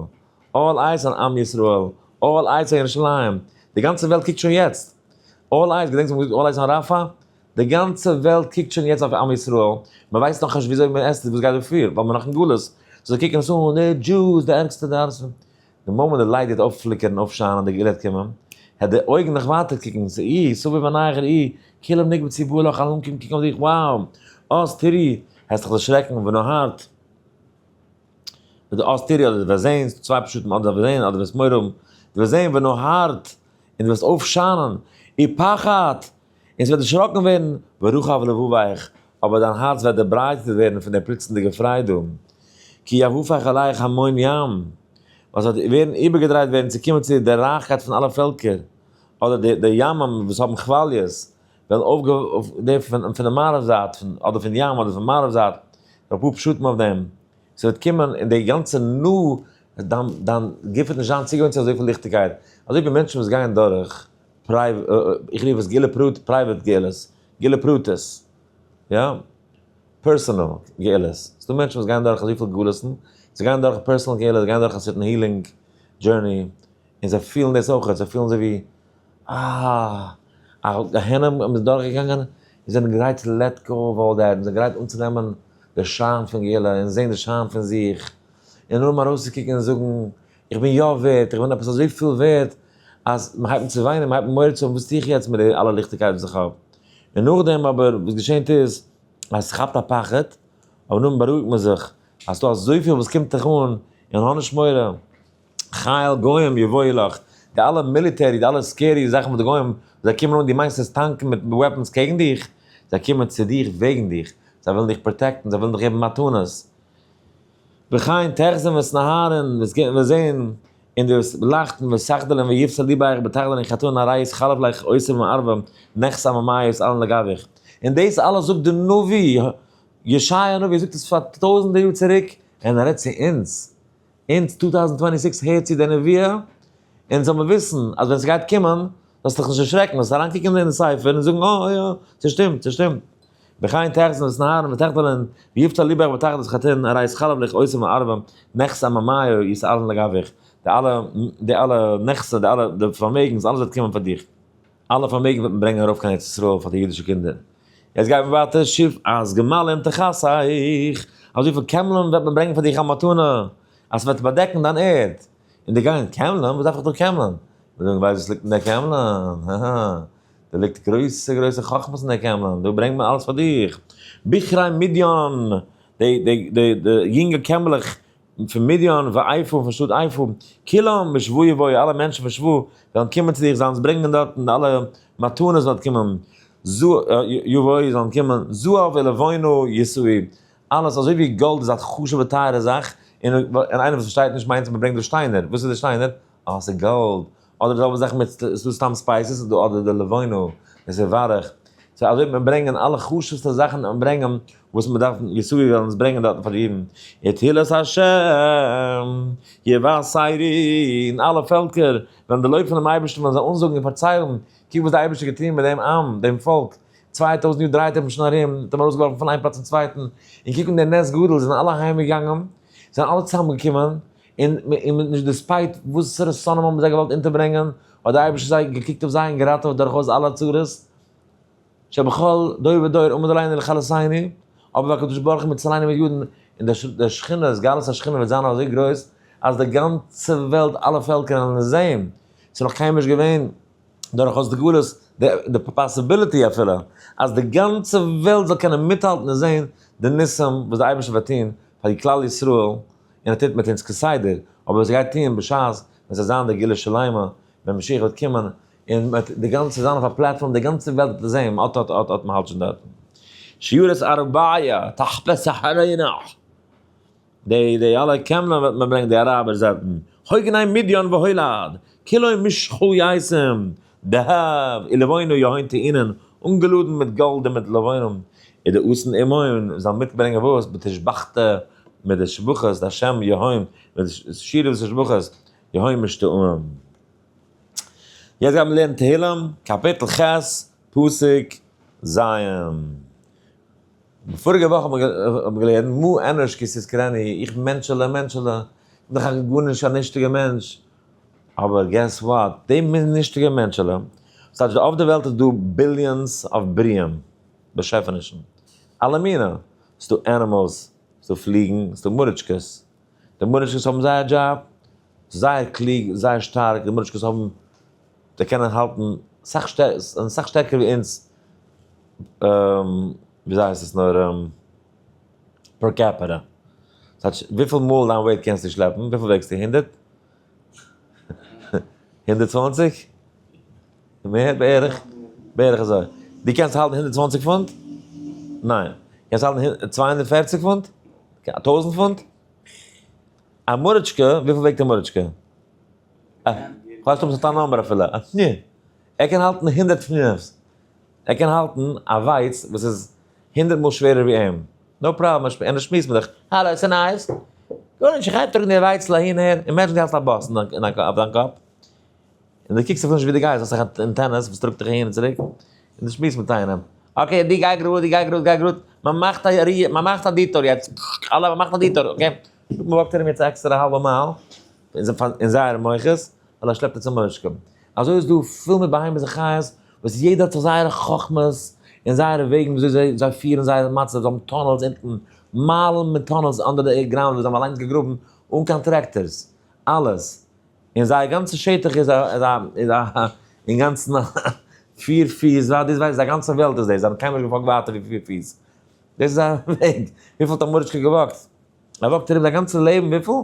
all eyes on עם ישראל, all eyes on ירושלים, די גאנצע וועלט קוקט שוין יעצט, all eyes, געדענקסט ווען מ'האט געזאגט all eyes on ראפא? די גאנצע וועלט קוקט שוין יעצט אויף עם ישראל, מען ווייסט נאכנישט וויאזוי מען עסט וואס גייט דא פאר, ווייל מען נאך אין גלות, so זיי קוקן עס אן, די Jews, די ערגסטע, די אלעס, די מאמענט די light גייט אויפפליקערן אויפשיינען די גאולה וועט קומען, העט די אויגן נאך ווייטער קוקן, ס'אי, סביב עיניך ראי, כולם נקבצו באו לך, אלע אנקומען קוקן אויף דיך, wow, אז תראי, העסט דיך דערשרעקן, ונהרת, אז תראי אדער דו וועסט זען, ס'דא צוויי פשטים, אדער וועסט זען אדער וועסט מורא האבן, דו וועסט זען ונהרת, און דו וועסט אויפשיינען, ופחד, און ס'וועט דערשראקן ווערן, ורחב לבבך, אבער דיין הארץ וועט דערברייטערט ווערן פון דער פלוצלינדיגער פרייד און, כי יהפך עליך המון ים, ווייל ס'וועט ווערן איבערגעדרייט ווערן צו קומען צו דער רייכקייט פון אלע פעלקער, אדער די די ימים וואס האבן כוואליעס, וועלן אויפגע די פון פון די מערב זייט, פון אדער פון ים אדער פון מערב זייט, אפאר פשטים אויף דעם, ס'וועט קומען און די גאנצע נו, דיין דיין גוף וועט נישט זיין צוגעוואוינט צו אזויפיל ליכטיגקייט, אזוי ווי מענטשן וואס גייען דורך איך רוף עס גאולה פרט, private גאולות, גאולה פרטית, יא, personal גאולות, ס'דא מענטשן וואס גייען דורך אזויפיל גאולות'ן, זיי גייען דורך personal גאולה, זיי גייען דורך א certain healing journey, און זיי פילן דאס אויך, זיי פילן אזוי ווי אה, א גיהנום מ'איז דורכגעגאנגען, און זענען גרייט צו let go of all that, און זענען גרייט אנצונעמען די שיין פון גאולה, און זען די שיין פון זיך, און אנהויבן ארויסצוקוקן און זאגן, איך בין יא ווערט, איך בין עפעס אזויפיל ווערט, אז מען הייבט אן צו וויינען, מען הייבט אן מורא צו האבן, וואס טו איך יעצט מיט די אלע ליכטיגקייט וואס איך האב? און נאכדעם אבער וואס געשענט איז, אז עס כאפט א פחד, אבער נאכדעם בארואיגט מען זיך, אז ס'דא אזויפיל וואס קומט דיך אן, און האב נישט מורא, חיל גוים יבואו לך, די אלע military, די אלע scary זאכן וואס די גוים, זיי קומען אן, דו מיינסט עס טאנקן מיט weapons קעגן דיך? זיי קומען צו דיך וועגן דיך, זיי ווילן דיך protect ן, זיי ווילן דיך געבן מתנות. וכן תחזון ותנהרון, וועסט זען און דו וועסט לייכטן ותחדלון ויפצה לבך בתחדלון חתן אריות חלף לך עושר ומערבה נכס עממיות אלן לגביך. און דאס אלעס זאגט די נביא, ישעיה הנביא זאגט עס פאר טויזענטער יאר צוריק, און ער רעדט צו אונז, אונז 2026 הערט צו די נביאה, אונז זאל מען וויסן אז ווען ס'גייט קומען, זאלסט דיך נישט דערשרעקן, זאלסט אריינקוקן אין די ספר און זאגן, אה יא, ס'שטימט, ס'שטימט. וכן תחזון ותנהרון ותחדלון, ויפצה לבך בתחדלת חתן, אריות חלב לך עושר ומערבה, נכסי עממיו יתעלן לגביך. די אלע, די אלע נכסים, די אלע, די פארמעגנס, אלעס וועט קומען פאר דיך. אלע פארמעגן וועט מען ברענגען ארויף קיין ארץ ישראל פאר די אידישע קינדער. יעצט גייט מען ווייטער, שוב אז גמלים תכסך, אזויפיל קעמלען וועט מען ברענגען פאר דיך א מתנה, אז ס'וועט באדעקן דיין ערד. און די גייען, קעמלען? וואס דארף איך דא קעמלען? מיר זאגן, ווייסט וואס ליגט אין די קעמלען? האהא, דא ליגט גרויסע גרויסע חכמות אין די קעמלען, דא ברענגט מען אלעס פאר דיך. בכרי מדין, די די די די יונגע קעמלעך פון מדין, ועיפה, פון שטאט עיפה, כולם משבא יבואו, אלע מענטשן פון שבא וועלן קומען צו דיך, זיי וועלן ברענגען דארטן אלע מתנות וועט קומען, יבואו, זאלן קומען, זהב ולבונה ישאו, אלעס אזוי ווי גאלד איז א חשוב'ע טייערע זאך, און איינער וואס פארשטייט נישט מיינט אז מען ברענגט דא שטיינער, וואס איז די שטיינער? אה, ס'איז גאלד. אדער די זעלבע זאך מיט, ס'איז דא סתם spices, איז דא אדער די לבונה, דאס איז ווארך. so אזוי וועט מען ברענגען אלע חשוב'סטע זאכן און ברענגען וואס מען דארף, ישאו וועלן עס ברענגען דארטן פאר די אידן. ותהלת השם יבשרו, און אלע פעלקער וועלן די לויב פונעם אייבערשטן וועלן זיי אנזאגן און פארציילן, קוק וואס דער אייבערשטער האט געטון מיט דעם עם, דעם פאלק, 2000 יאר דרייט ער אים שוין ארום, האט אים ארויסגעווארפן פון איין פלאץ צום צווייטן, און קוק אן דער נס גדול, זענען אלע אהיים געגאנגען, זענען אלע צוזאמגעקומען, און און נישט despite וואסערע שונאים האבן זיי געוואלט אונטערברענגען, האט דער אייבערשטער זיי געקוקט אויף זיי און געראטעוועט דורכאויס אלע צרות, שבכל דור ודור עמד עלינו לכלותינו, אבער והקדוש ברוך הוא מצילנו מיד, און דער שכינה, התגלות השכינה וועט זיין אזוי גרויס, אז די גאנצע וועלט, אלע פעלקער וועלן עס זען, ס'איז נאך קיינמאל נישט געווען דורכאויס די גלות, די possibility אפילו, אז די גאנצע וועלט זאל קענען מיטהאלטן און זען די ניסים וואס דער אייבערשטער וועט טון פאר כלל ישראל, און ער טוט מיט אונז כסדר, אבער וואס ער גייט טון בשעת ווען ס'וועט זיין די גאולה שלימה, ווען משיח וועט קומען, און מ'וועט די גאנצע זיין אויף א platform, די גאנצע וועלט וועט עס זען, אט אט אט אט מ'האלט שוין דארטן. שירת ארביה, תחפש אחרינו. די די אלע קעמלען וועט מען ברענגען די אראבער זייטן, הוגני מדיין והולד, כולו משכו יישם, דהב, ולבונה יהון טעינן, אנגעלאדן מיט גאלד און מיט לבונה, און די אסן עמהון זאלן מיטברענגען וואס? בתשבחתא, מיט די שבחות, די השם יהון, מיט די שירה ותשבחות, יהון משתאים. יעצט גייט מען לערנען תהילים, קאפיטל ח', פסוק ז'. פאריגע וואך האט מען געלערנט מה אנוש כי תזכרני, איך מענטשעלע מענטשעלע, איך בין דאך א גארנישט א נישטיגע מענטש, אבער guess what, די נישטיגע מענטשעלע, ס'טייטש אויף די וועלט איז דא billions of בריאים, באשעפענישן, אלע מיני, ס'דא animals, ס'דא פליגן, ס'דא מוריטשקעס, די מוריטשקעס האבן זייער דזשאב, זייער קלוג, זייער שטארק, די מוריטשקעס האבן, זיי קענען האלטן סאך סאך שטערקער ווי אונז, וויאזוי הייסט עס נאר, per capita. ס'טייטש וויפיל מאל דיין weight קענסטו שלעפן? וויפיל וועגסטו? 100? 120? מער? בערך? בערך אזוי. דו קענסט האלטן 120 פונט? ניין. קענסט האלטן 240 פונט? 1000 פונט? א מוריטשקע, וויפיל וועגט א מוריטשקע? כ'ווייס נישט אויב ס'האט א number אפילו. ער קען האלטן 105. ער קען האלטן א ווייץ וואס איז 100 מאל שווערער ווי אים. no problem, און ער שמועסט מיט דיך. האלא, ס'נייעס? גארנישט, איך הייב טראגן די ווייצל אהין אהער. imagine דו האלסט א באס אויף דיין קאפ. און דו קוקסט אפילו נישט ווי דו גייסט, האסט דאך antennas וואס טראגט דיך אהין און צוריק. און דו שמועסט מיט איינעם. okay, דו גיי גראד, דו גיי גראד, גיי גראד. מען מאכט א רי, מען מאכט א detour יעצט. אלע, מען מאכט א detour, okay. מען walk ט ארום יעצט א עקסטערע האלבע מייל אין זייערע מוחות, ווייל ער שלעפט עס צום מושקע. אזוי איז דא פול מיט בהמות און חיות, וואס יעדער האט זיך זייערע חכמות און זייערע וועגן ווי אזוי זיי פירן זייער מצב, זיי האבן tunnels אונטן, מיילן מיט tunnels under די ground וואס זיי האבן אליינס געגראבן אן קיין tractors, אלעס. און זייער גאנצע שטח איז א איז א איז א אינגאנצן 4 פיס ווייט, דאס ווייסט די גאנצע וועלט איז דאס, זיי האבן קיינמאל נישט גע walk ט ווייטער ווי 4 פיס. דאס איז א וועג. וויפיל האט א מוריטשקע גע walk ט? ער walk ט ארום זיין גאנצע לעבן וויפיל?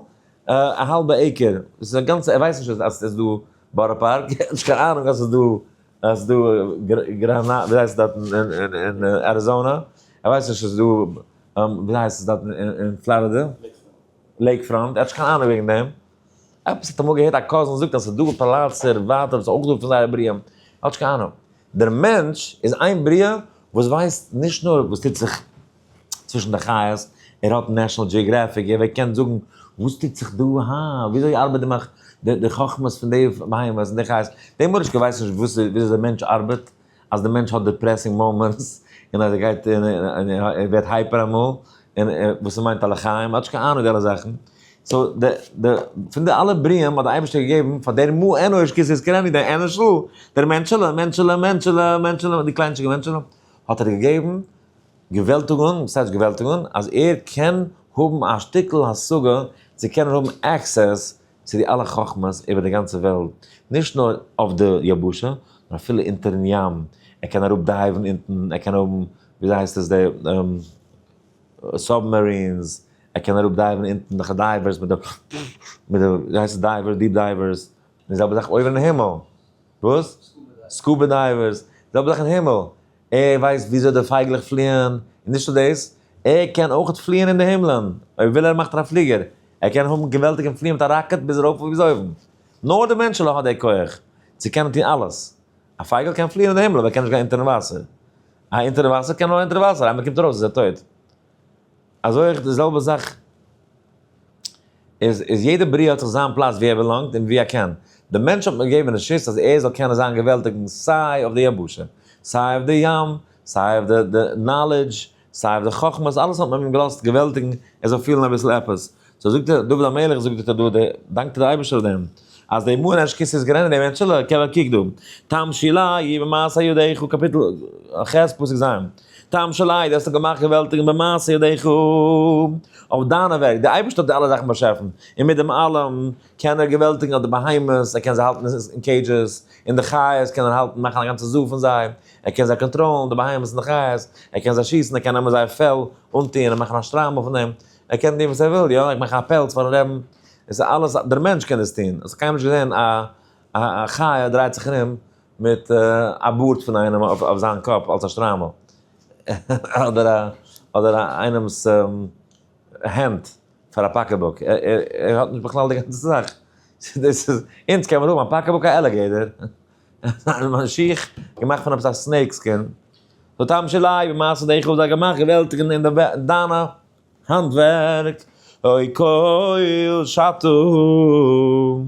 א האלבע acre. דאס איז א גאנצע, ער ווייסט נישט אז עס איז דא בארא פארק, ער האט נישט קיין אהנונג אז עס איז דא, אז עס איז דא גראנא, ווי הייסט עס דארט אין אריזאנא, ער ווייסט נישט אז עס איז דא, ווי הייסט עס דארט אין פלארידע? Lakefront, ער האט נישט קיין אהנונג וועגן דעם. עפעס האט אמאל געהערט א cousin זאגט אז ס'איז דא פלעצער ווייטער וואס איז אויך דא פון זייער בריאה, האט נישט קיין אהנונג. דער מענטש איז איין בריאה וואס ווייסט נישט נאר וואס טוט זיך צווישן די חיות, ער האט National Geographic, ער קען זאגן וואס טוט זיך דא, הא, וויאזוי ארבעט די מאכט, די חכמות פון די בהמות און די חיות. די מורישקע ווייסט נישט וואס וויאזוי דער מענטש ארבעט, אז דער מענטש האט depressing moments, און אז ער גייט און ער ווערט hyper אמאל, און וואס ס'מיינט א לחיים, האט נישט קיין אהנונג די אלע זאכן. so די די פון די אלע בריאים האט די אייבערשטער געגעבן פאר דער מה אנוש כי תזכרני, דער אנוש'ל, דער מענטשעלע, מענטשעלע, מענטשעלע, מענטשעלע, די קליינטשיגע מענטשעלע, האט ער געגעבן געוועלטיגונג, וואס הייסט געוועלטיגונג? אז ער קען האבן א שטיקל השגה צו קענען האבן access צו די אלע חכמות איבער די גאנצע וועלט, נישט נאר אויף די יבשה, נאר אפילו אונטערן ים, ער קען אראפ dive ן אונטן, ער קען האבן, וויאזוי הייסט עס די submarines, ער קען אראפ dive ן אונטן דורך divers מיט די, מיט די, ווי הייסט עס diver, deep divers, די זעלבע זאך אויבן אין הימל, וואס? scuba divers, די זעלבע זאך אין הימל, ער ווייסט וויאזוי די פייגלעך פליען, און נישט נאר דאס, ער קען אויך פליען אין די הימלען, אויב וויל ער מאכט ער א פליגער, ער קען האבן געוועלטיגן פליען מיט א rocket ביז ארויף און ביז אויבן. נאר די מענטשעלע האט די כח צו קענען טון אלעס. א פייגל קען פליען אין די הימל אבער ער קען נישט גיין אונטערן וואסער. א אונטערן וואסער קען נאר אונטערן וואסער, איינמאל ער קומט ארויס איז ער טויט. אזוי אויך די זעלבע זאך איז יעדע בריאה האט זיך זיין פלאץ ווי ער belong ט און ווי ער קען. די מענטש האט מען געגעבן רשות אז ער זאל קענען זיין געוועלטיגן סיי אויף די יבשה, סיי אויף די ים, סיי אויף די knowledge, סיי אויף די חכמות, אלעס האט מען אים געלאזט געוועלטיגן ער זאל פילן אביסל עפעס. so זאגט דער דוד המלך, זאגט ער דא, דאנקט ער די אייבערשטער אויף דעם, אז די מה אנוש כי תזכרני, די מענטשעלע, קוק דא, תמשילהו במעשה ידיך, קאפיטל ח' פסוק ז', תמשילהו, דו האסט געמאכט געוועלטיגן במעשה ידיך, אויף דיינע ווערק, דער אייבערשטער האט די אלע זאכן באשאפן, און מיט דעם אלעם קען ער געוועלטיגן אויף די בהמות, ער קען זיי האלטן אין cages, און די חיות קען ער האלטן, מאכן א גאנצע zoo פון זיי, ער קען זיי קאנטראלן, די בהמות און די חיות, ער קען זיי שיסן, ער קען נעמען זייער פעל, אנטוען און מאכן א שטריימל פון דעם, ער קען טון וואס ער וויל, יא, איך מאך א פעלץ פארן רעבן. עס איז אלעס, דער מענטש קען דאס טון. האסט קיינמאל נישט געזען א א חיה דרייט זיך ארום מיט א בארד פון איינעם אויף זיין קאפ אלס א שטריימל. אדער א אדער איינעמ'ס הענט פאר א pocketbook. ער האט נישט בכלל די גאנצע זאך. דאס איז, אונז קען מען האבן א pocketbook א alligator. מיין שיך געמאכט פון עפעס א snake skin. ותם שלי במעשה דיך האב זיי געמאכט געוועלטיגן אין די דיינע האנטווערק. אוי כל שטו.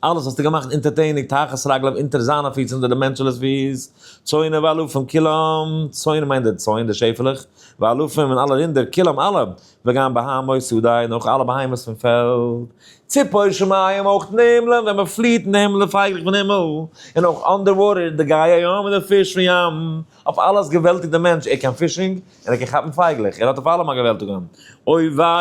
אלעס האסטו געמאכט אונטערטעניג תחת רגליו אונטער זיינע פיס אונטער די מענטשעלעס פיס. צאנו ואלפים כולם, צאנו מיינט די צאן די שעפעלעך, ואלפים און אלע רינדער, כולם אלע, וגם בהמות שדה און אויך אלע בהמות פון פעלד. ציפור שמים אויך אין די הימלען ווען מען פליעט אין די הימלען פייגלעך פון הימל, און אויך underwater די גיא הים און די פיש פון ים, אויף אלעס געוועלטיגט דער מענטש, ער קען fishing און ער קען כאפן פייגלעך, ער האט אויף אלעם א געוועלטיגונג. עובר,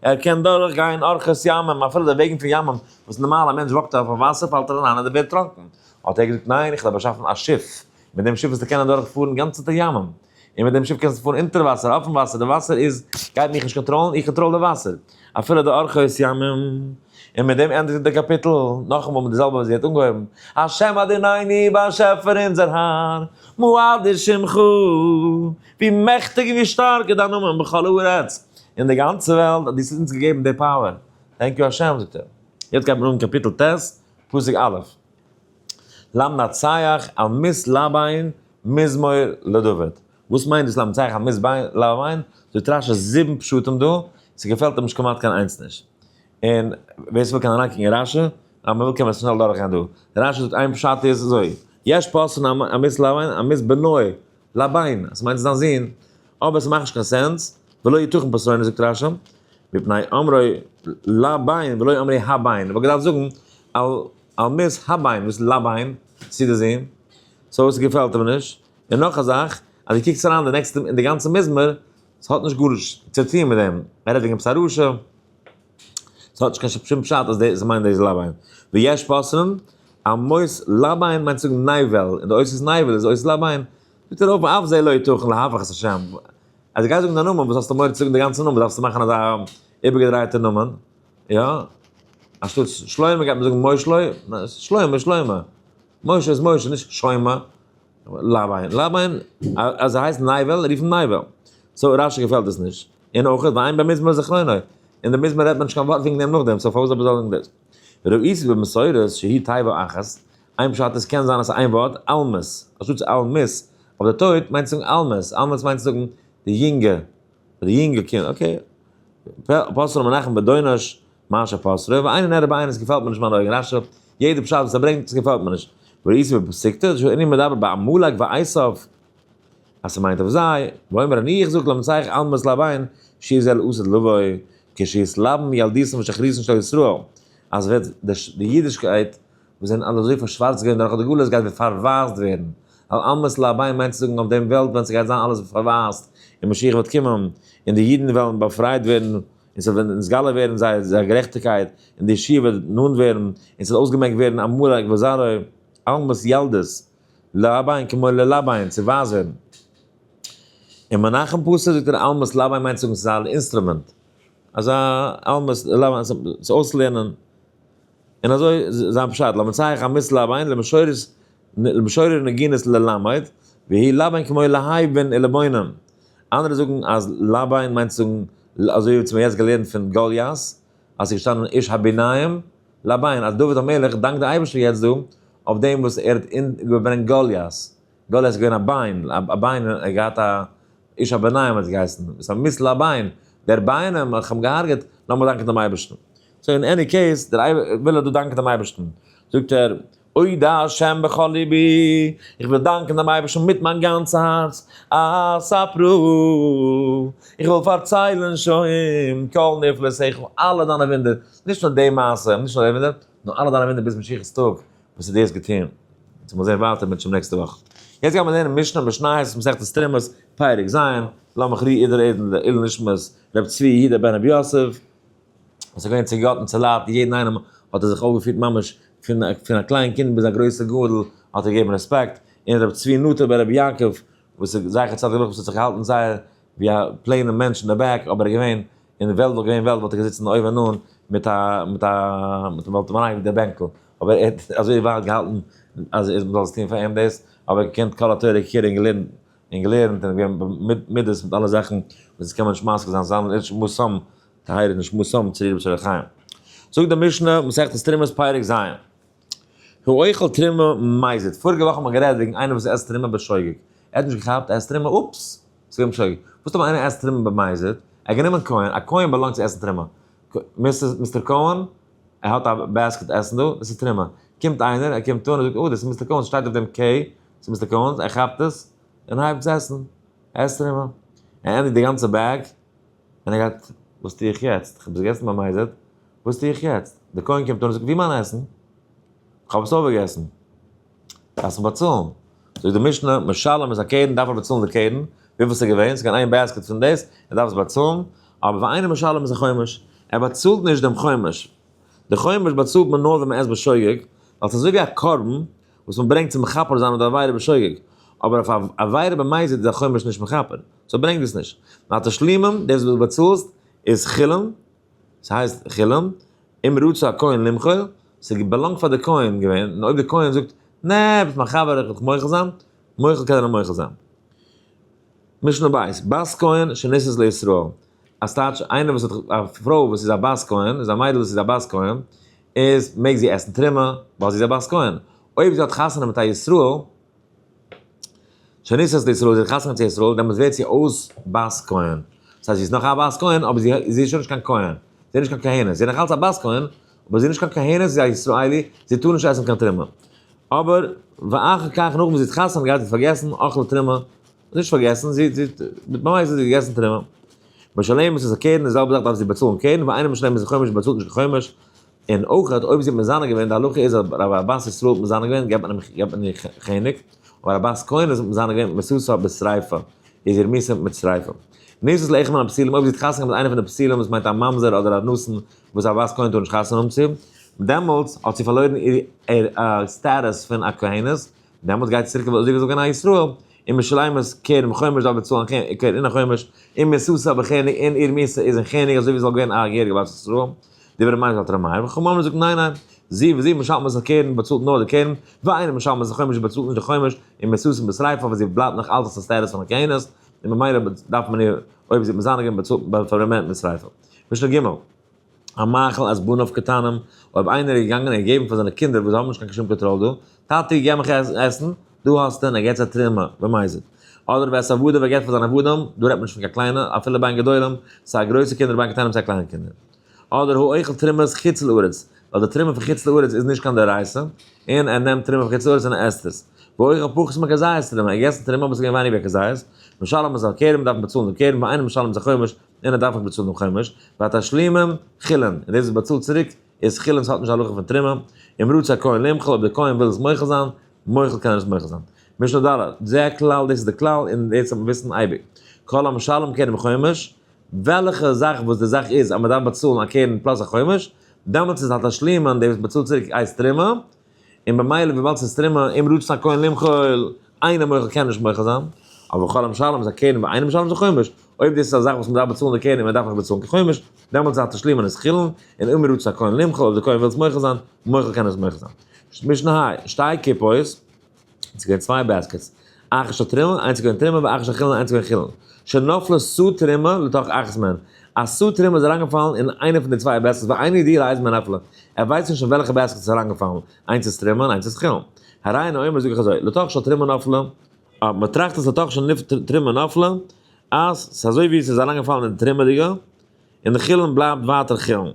ער קען דורך גיין ארחות ימים, אפילו די וועגן פון ימים, וואס נארמאל א מענטש walk ט אויף וואסער פאלט ער אריין און ער ווערט טרונקען, האט ער געזאגט ניין איך וועל באשאפן א שיף, מיט דעם שיף וועסטו קענען דורך פארן גאנצעטע ימים, און מיט דעם שיף קענסטו פארן אונטער וואסער, אויפן וואסער, די וואסער איז, גייט מיך נישט קאנטראלן, איך קאנטראל די וואסער, אפילו די ארחות ימים. און מיט דעם ענדיגט די קאפיטל, נאכאמאל מיט די זעלבע וואס זי האט אנגעהויבן, השם אדונינו באשעפער אונזער האר, מה אדיר שמך, ווי מעכטיג און ווי שטארק איז דיין נאמען בכל הארץ, אין די גאנצע וועלט, אז דו האסט אונז געגעבן די power, thank you השם, זאגט ער. יעצט גייט מען אן קאפיטל ט', פסוק א', למנצח על מות לבן מזמור לדוד. וואס מיינט דאס למנצח על מות לבן? זאגט רשי זיבן פשטים דא, ס'געפעלט אים נישט כמעט קיין איינס נישט. און ווער ס'וויל קען אריינקוקן אין רשי, אז מ'וויל קען מען שנעל דורכגיין דא. רשי זאגט איין פשט איז אזוי, יש פוסקין על מות לבן על מות בנו לבן, אז ס'מיינט זיין זון, אבער ס'מאכט נישט קיין sense, ולא יתכן פתרונו זאגט רשי, מפני אמרו לבן ולא אמרו הבן, וואלט געדארפט זאגן על מות הבן, וואס איז לבן צו די זון, so עס געפעלט אים נישט, און נאך א זאך, אז דו קוקסט אריין די נעקסטע אין די גאנצע מזמור, ס'האט נישט גארנישט צו טון מיט דעם, ער רעדט וועגן עפעס א רשע, ס'האט נישט קיין שום פשט אז דאס מיינט דאס לבן. ויש פוסקין, על מות לבן מיינט צו זאגן נבל, און די אותיות נבל איז אות לבן, זאגט ער אויף ואף זה לא יתכן להפך את השם. אז דו גייסט זאגן דיין נאמען, וואס האסטו מורא צו זאגן די גאנצע נאמען, דארפסטו מאכן אזא איבערגעדרייטע נאמען, יא? אנשטאט שלמה גייט מען זאגן מושלוי, שלמה שלמה. משה איז משה, נישט שוימא. לבן, לבן, אז ער הייסט נבל, רוף אים נבל. so רשי געפעלט עס נישט. און אויך ואין במזמור זכרונו. אין די מזמור רעדט מען נישט קיין ווארט וועגן דעם נאכדעם, so פארוואס זאל מען זאגן דאס? וראיתי במסורת שהיא תיבה אחת, איין פשט עס קען זיין אז ס'איז איין ווארט, אלמות, אנשטאטס אלמות, אויף די טויט מיינט צו זאגן אלמות, אלמות מיינט צו זאגן די יונגע, די יונגע קינד, okay. פסרו מנחם בדונש, מה שפסרו, ואינו נראה בעין עס געפעלט מיר נישט מיינע אויגן, רשי, יעדע פשט וואס ער ברענגט עס געפעלט מיר נישט. וראיתי בפסיקתא, שאיני מדבר בעמלק ועשיו, אז ס'מיינט אויף זיי, ואומר אני איך זאג למנצח על מות לבן, שיהיה זה לעתיד לבוא, כשיתלבן ילדותן ושחריתן של ישראל, אז וועט די אידישקייט וואס זענען אלע אזוי פארשווארצט געווען דורך די גלות גייט ווען פארווייסט ווערן, על מות לבן מיינט צו זאגן אויף דעם וועלט ווען ס'גייט זיין אלעס פארווייסט און משיח וועט קומען און די אידן וועלן באפרייט ווערן און ס'וועט נתגלה ווערן זייער גערעכטיגקייט און די ישועה וועט נאנט ווערן און ס'וועט אויסגעמעקט ווערן עמלק וזרעו על מות ילדות לבן כמו ללבן צו ווייזען. אין מנחם פסוק זאגט ער על מות לבן מיינט צו זאגן ס'איז א אינסטרומענט. אזא על מות לבן צו אויסלערנען. און אזוי זיין פשט למנצח על מות לבן למשורר נגינות ללמד והיא לבן כמו להבין ולבונן. אנדערע זאגן אז לבן מיינט צו זאגן אזוי ווי מ'האט יעצט געלערנט פון גוליית אז ס'איז געשטאנען איש הביניים לבן אז דוד המלך דאנקט די אייבערשטער יעצט דא אויף דעם וואס ער האט אומגעברענגט גוליית, גוליית איז געווען א ביין, א ביין ער האט געהאט א איש הביניים האט עס געהייסן, עס איז א מיסל א ביין, דער ביינעם איך האב געהארגעט, לאמיר דאנקען דעם אייבערשטן. so in any case, דער אייבערשטער וויל ער דא דאנקען דעם אייבערשטן, זאגט ער, אודה השם בכל לבי, איך וויל דאנקען דעם אייבערשטן מיט מיין גאנצע הארץ, אספרה, איך וויל פארציילן שוין כל נפלאותיך, אלע דיינע וואונדער, נישט נאר די מעשה, נישט נאר די וואונדער, נאר אלע דיינע וואונדער ביז משיח'ס טאג, וואס דו האסט געטון. אונז וועלן זען ווייטער מיט שוין נעקסטע וואך. יעצט גיימיר לערנען משנה משניות מסכת תרומות, פרק ז', לאמיך רי אידער עדן לעילוי נשמת ר' צבי יהודה בן רבי יוסף, וואס איז געווען צו גאט און צו לייט, יעדן איינעם האט ער זיך אויפגעפירט ממש פון א קליין קינד ביז א גרויסע גדול האט ער געגעבן רעספעקט, און ר' צבי נטע בן רבי יעקב וואס איז זכר צדיק לברכה וואס האט זיך געהאלטן זייער ווי א plain ע מענטש אין די back אבער ער איז געווען און די וועלט וואלט געווען וועלט וואלט ער געזיצן אויבן אן מיט א מיט א מיט וואלט אים אריינגערוקט די בענקל, אבער ער האט אזוי ווייט געהאלטן אז מ'זאל עס טון פאר אים דאס, אבער ער האט געקענט כל התורה כולה און געלערנט און געלערנט און געווען מידות מיט אלע זאכן וואס קען מען נישט משיג זיין, זיין נשמתם טהרה נשמתם צרורה בצרור החיים. זאגט די משנה, מסכת תרומות פרק ז', האוכל תרומה במזיד, פאריגע וואך האט מען גערעדט וועגן איינער וואס עסט תרומה בשוגג, ער האט נישט געכאפט, ער עסט תרומה, אופס, ס'איז געווען בשוגג, וואס טוט ווען איינער עסט תרומה במזיד, ער האט גענומען כהן, א כהן באלאנגט צו עסן תרומה, מיסטער כהן, ער האט א basket עסן דא, דאס איז תרומה, קומט איינער, ער קומט אן, ער זאגט, אה, דאס איז מיסטער כהן, ס'שטייט אויף דעם K, ס'איז מיסטער כהן'ס, ער כאפט עס, און הייבט עס עסן, ער עסט תרומה, ער ענדיגט די גאנצע bag, און ער גייט, וואס טו איך יעצט? איך האב עס געגעסן במזיד, וואס טו איך יעצט? דער כהן קומט אן און זאגט, וואו מיין עסן? איך האב עס אויפגעגעסן. דארפסט מיר באצאלן. זאגט די משנה, משלם את הקרן, דארף ער באצאלן די קרן, וויפיל ס'איז געווען, ס'איז געווען איין basket פון דאס, ער דארף עס באצאלן, אבער ואינו משלם את החומש, ער באצאלט נישט דעם חומש. די חומש באצאלט מען נאר ווען מען עסט בשוגג, ווייל ס'איז אזוי ווי א קרבן וואס מען ברענגט צו מכפר זיין אויף די עבירה בשוגג, אבער אויף א עבירה במזיד איז א חומש נישט מכפר, so ברענג דאס נישט. והתשלומים, דאס וואס דו באצאלסט איז חולין, ס'הייסט חולין, אם רצה הכהן למחול, ס'באלאנגט פאר די כהן געווען, און אויב די כהן זאגט, נע, ביסט מיין חבר, איך וועל דיך מוחל זיין, מוחל קען ער אים מוחל זיין. משנה בית, בת כהן שנישאת לישראל, אז טייטש איינער וואס האט א פרוי וואס איז א בת כהן, איז א מיידל וואס איז א בת כהן, איז מעג זי עסן תרומה, ווייל זי איז א בת כהן. אויב זי האט חתונה מיט א ישראל, שנישאת לישראל, זי האט חתונה צו ישראל, דעמאלטס ווערט זי אויס בת כהן. דאס הייסט זי איז נאך א בת כהן, אבער זי איז שוין נישט קיין כהן. זי איז נישט קיין כהנת, זי איז נאך אלץ א בת כהן, אבער זי איז נישט קיין כהנת, זי איז א ישראלי, זי טאר נישט עסן קיין תרומה. אבער ואחר כך נאכדעם וואס זי האט חתונה געהאט זי האט פארגעסן אכלה תרומה, נישט פארגעסן, זי האט מיט ממש זי האט געגעסן תרומה. משלמת את הקרן, די זעלבע זאך דארף זי באצאלן קרן, ואינה משלמת את החומש, באצאלט נישט קיין חומש. און אויך אויב זי האט מזנה געווען, די הלכה איז אז א בת ישראל האט מזנה געווען געבט מען געבט מען איר חנק, אבער א בת כהן איז מזנה געווען מיתתה בשריפה, איז איר מיתה מיט שריפה. נישאת לאחד מן הפסולים, אויב זי האט חתונה געהאט מיט איינער פון די פסולים וואס מיינט א ממזר אדער א נתין וואס א בת כהן טאר נישט חתונה האבן צו, דעמאלטס האט זי פארלוירן איר סטאטוס פון א כהנת, דעמאלטס גייט זי צוריק אזוי ווי זי זאל גיין א ישראל, און משלמת קרן וחומש דארף באצאלן קרן און א חומש, און מיתתה בחנק און איר מיתה איז אין חנק אזוי ווי זי זאל גיין א געהעריגע בת ישראל. דברי ר' מאיר זאגט ר' מאיר, וחכמים אומרים זאגט ניין ניין, זי וזי משלמת הקרן באצאלט נאר די קרן, ואינה משלמת החומש באצאלט נישט די חומש, און מיתתה בשריפה וואס זי בלייבט נאך אלץ א סטאטוס פון א כהנת, און ממילא דארף מען איר אויב זי האט מזנה געווען באצאלט פארברענט מיט שריפה. משנה ג'. המאכיל את בניו קטנים, אויב איינער איז געגאנגען און געגעבן פאר זיינע קינדער וואס האבן נישט קיין שום קאנטראל דא, טאטי געב מיך עסן, דא האסטו, און ער געבט זיי תרומה, במזיד. אדער ואת עבדיו ער געבט פאר זיינע עבדים, דא רעדט מען נישט פון קיין קליינע, אפילו בין גדולים, סיי גרויסע קינדער בין קטנים סיי קליינע קינדער. אדער האוכל תרומת חוץ לארץ, ווייל די תרומה פון חוץ לארץ איז נישט קיין דאורייתא, און ער נעמט תרומה פון חוץ לארץ און ער עסט עס. והאוכל פחות מכזית תרומה, ער האט געגעסן תרומה אבער עס איז געווען ווייניג ווי א כזית, משלם את הקרן, מען דארף באצאלן דעם קרן, ואינו משלם את החומש, און ער דארף נישט באצאלן דעם חומש, והתשלומים חולין, און דאס וואס באצאלט צוריק איז חולין, ס'האט נישט די הלכה פון תרומה, אם רצה הכהן למחול, אויב דער כהן וויל עס מוחל זיין, מוחל קען ער עס מוחל זיין. משנה ד', זה הכלל, דאס איז די כלל, און דאס זאל מען וויסן אייביג. כל המשלם קרן וחומש, וועלכע זאך וואס די זאך איז אז מען דארף באצאלן א קרן plus א חומש, דעמאלטס איז התשלומין, דער וואס באצאלט צוריק הייסט תרומה, און במילא וויבאלד ס'איז תרומה, אם רצה הכהן למחול, אינו מוחל קען נישט מוחל זיין, אבער כל המשלם את הקרן ואינו משלם את החומש, אויב דאס איז א זאך וואס מ'דארף באצאלן די קרן און מ'דארף נישט באצאלן קיין חומש, דעמאלטס איז התשלומין איז חולין, און אם רצה הכהן למחול, אויב די כהן וויל עס מוחל זיין, מוחל קען ער עס מוחל זיין. משנה ה', שתי קופות, עס איז געווען צוויי baskets, אחת של תרומה, איינס איז געווען תרומה, ואחת של חולין, איינס איז געווען חולין. שנפלה סאה תרומה לתוך אחת מהן, א סאה תרומה איז אריינגעפאלן אין איינע פון די צוויי baskets, ואינו יודע לאיזה מהן נפלה, ער ווייסט נישט אין וועלכע basket עס איז אריינגעפאלן, איינס איז תרומה און איינס איז חולין. הרי אני אומר זאג איך אזוי, לתוך של תרומה נפלה, מען טראכט אז לתוך של תרומה נפלה, אז ס'איז אזוי ווי ס'איז אריינגעפאלן אין די תרומה'דיגע, און די חולין בלייבט ווייטער חולין.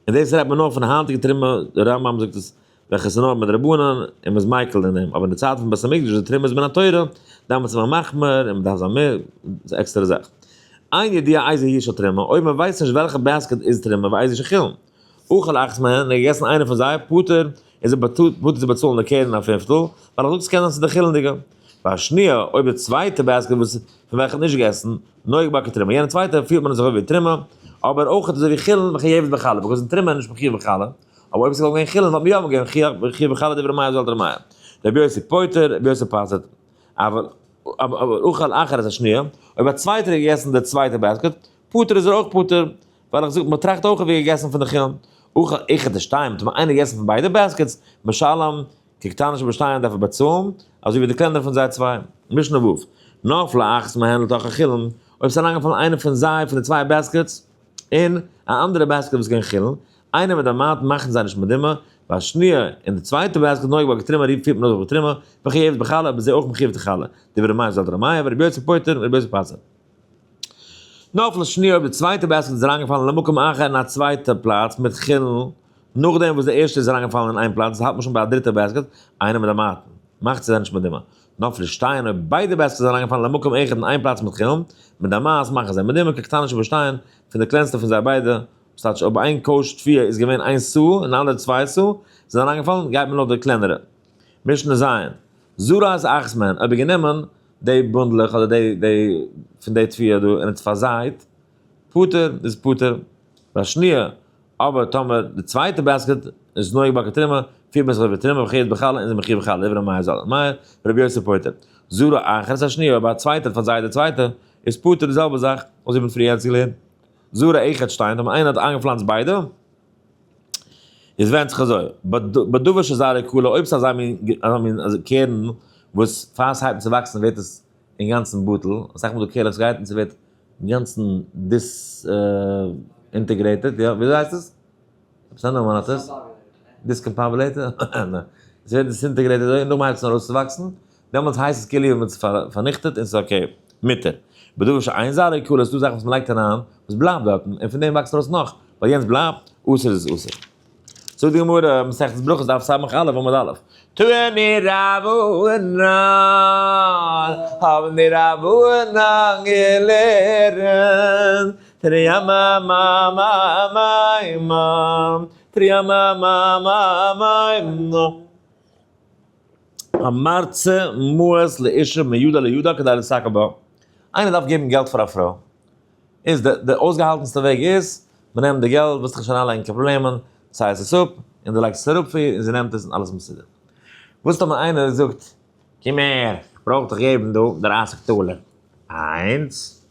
און דאס רעדט מען נאר פון היינטיגע תרומה, דער רמב ם זאגט עס וועלכע איז נאר מדרבנן און מ'איז מיקל אין דעם, אבער אין די צייט פון בית המקדש וואס די תרומה איז מן התורה, דאמאלס איז מען מחמיר און מ'דארף זיין מער, דאס איז עקסטערע זאך. אין יודע איזה היא של תרומה, אויב מ'ווייסט נישט וועלכע basket איז תרומה ואיזה של חולין. אכל אחת מהן, און ער האט געגעסן איינע פון זיי, פטור, איז ער פטור צו באצאלן די קרן א פינפטל, ווייל איך זאג ס'קען זיין ס'איז די חולין'דיגע. והשניה, אויב די צווייטע basket וואס פון וועלכע האט נישט געגעסן, נוהג בה כתרומה, יענע צווייטע פירט מען עס אזוי ווי תרומה, אבער אויך אזוי ווי חולין וחייבת בחלה, because אין תרומה איז נישט מחיוב בחלה, אבער אויב ס'וואלט געווען חולין וואלט מען יא געווען חיוב בחלה דברי ר' מאיר זאגט ר' מאיר. רבי יוסי פוטר, רבי יוסי פסל'ט. אבל. אכל אחר את השניה, אויב א צווייטער האט געגעסן די צווייטע basket, פטור איז ער אויך פטור, ווייל איך זאג מ'טראכט אויך ווי געגעסן פון די חולין. אכל אחד את שתיים, טאמער איינער געגעסן פון ביידע baskets, משלם, כקטנה שבשתיים דארף ער באצאלן, אזוי ווי די קלענערע פון זיי צוויי. משנה ו', נפלה אחת מהן לתוך החולין, אויב ס'איז אריינגעפאלן איינע פון זיי פון די צוויי baskets, אין א אנדערע basket וואס איז געווען חולין, איינער מיט א מעט מאכן זיי נישט מדומה, והשניה, אין די צווייטע basket נוהג בה כתרומה ריב פירט מען אויס בתרומה, וחייבת בחלה, אבער זי אויך מחויב די חלה. דברי ר' מאיר זאגט ר' מאיר, ורבי יוסי פוטר, ורבי יוסי פסק. נפלה שניה אויב די צווייטע basket איז אריינגעפאלן למקום אחר אין א צווייטע פלאץ מיט חולין, נאכדעם וואס די ערשטע איז אריינגעפאלן אין איין פלאץ האלט מען שוין ביי א דריטע basket, אינה מדמעתן, מאכט זי זיי נישט מדומה. נפלו שתיהן אויב ביידע baskets זענען אריינגעפאלן למקום אחד אין איין פלאץ מיט חולין, מדמעות מאכן זיי מדומה כקטנה שבשתיהן, פון די קלענסטע פון זיי ביידע, וואס טייטש אויב איין כוס תבואה איז געווען איין סאה און די אנדערע צוויי סאה, זענען אריינגעפאלן, גייט מען נאך די קלענערע. משנה ז', זרע את אחת מהן, אויב איז גענומען די בונדלעך אדער די די פון די תבואה דא און עס פארזייט, פטור איז פטור. והשניה, אבער טאמער די צווייטע basket איז נוהג בה כתרומה, פירט מען זיך אויף בתרומה וחייבת בחלה און איז מחויב בחלה, דברי מאיר ז"ל, מאיר, ורבי יוסי פוטר. זרע אחת השניה, אויב א צווייטער האט פארזייט די צווייטע, איז פטור די זעלבע זאך, אזוי ווי מ'האט פריער יעצט געלערנט. זרע אחד שתיהן, טאמער איינער האט איינגעפלאנצט ביידע, איז ווענדט זיך אזוי, בדבר שזרעו כלה, אויב ס'איז אזא מין אזא מין קערן וואס פאר ס'הייבט אן צו וואקסן ווערט עס אינגאנצן בטל, אסאך מאל דא קערלעך ס'גייט און ס'ווערט אינגאנצן disintegrated, יא, וויאזוי הייסט עס? עפעס א נאמען האט עס? discombobulated? ס'ווערט disintegrated אזוי און נאכדעם הייבט עס אן ארויסצואוואקסן, דעמאלטס הייסט עס כאילו מ'האט עס פארניכטעט און ס'איז okay, מותר. בדבר שאין זרעו כלה, ס'דא זאכן וואס מ'לייגט אריין וואס בלייבט דארטן און פון דעם וואקסט ארויס נאך, ווייל יענץ בלייבט, אסור איז עס אסור. זאגט די גמרא, מסכת ברכות דף ס"א עמוד א', תנו רבנן, האבן די רבנן געלערנט, תריממממממ, תריממממממ, המרצה מעות לאשה מידו לידה כדי ליתקע בה, איינער דארף געבן געלט פאר א פרוי, איז די אויסגעהאלטענסטע וועג איז, מען נעמט די געלט, ווילסט דיך נישט אריינלייגן קיין פראבלעמען, ציילסט עס אפ, און דו לייגסט עס אראפ פאר איר, און זי נעמט עס און אלעס מסודר. וואס טאמער איינער זאגט, קום הער, איך ברויך דיך געבן דא 30 טאלער, איינס,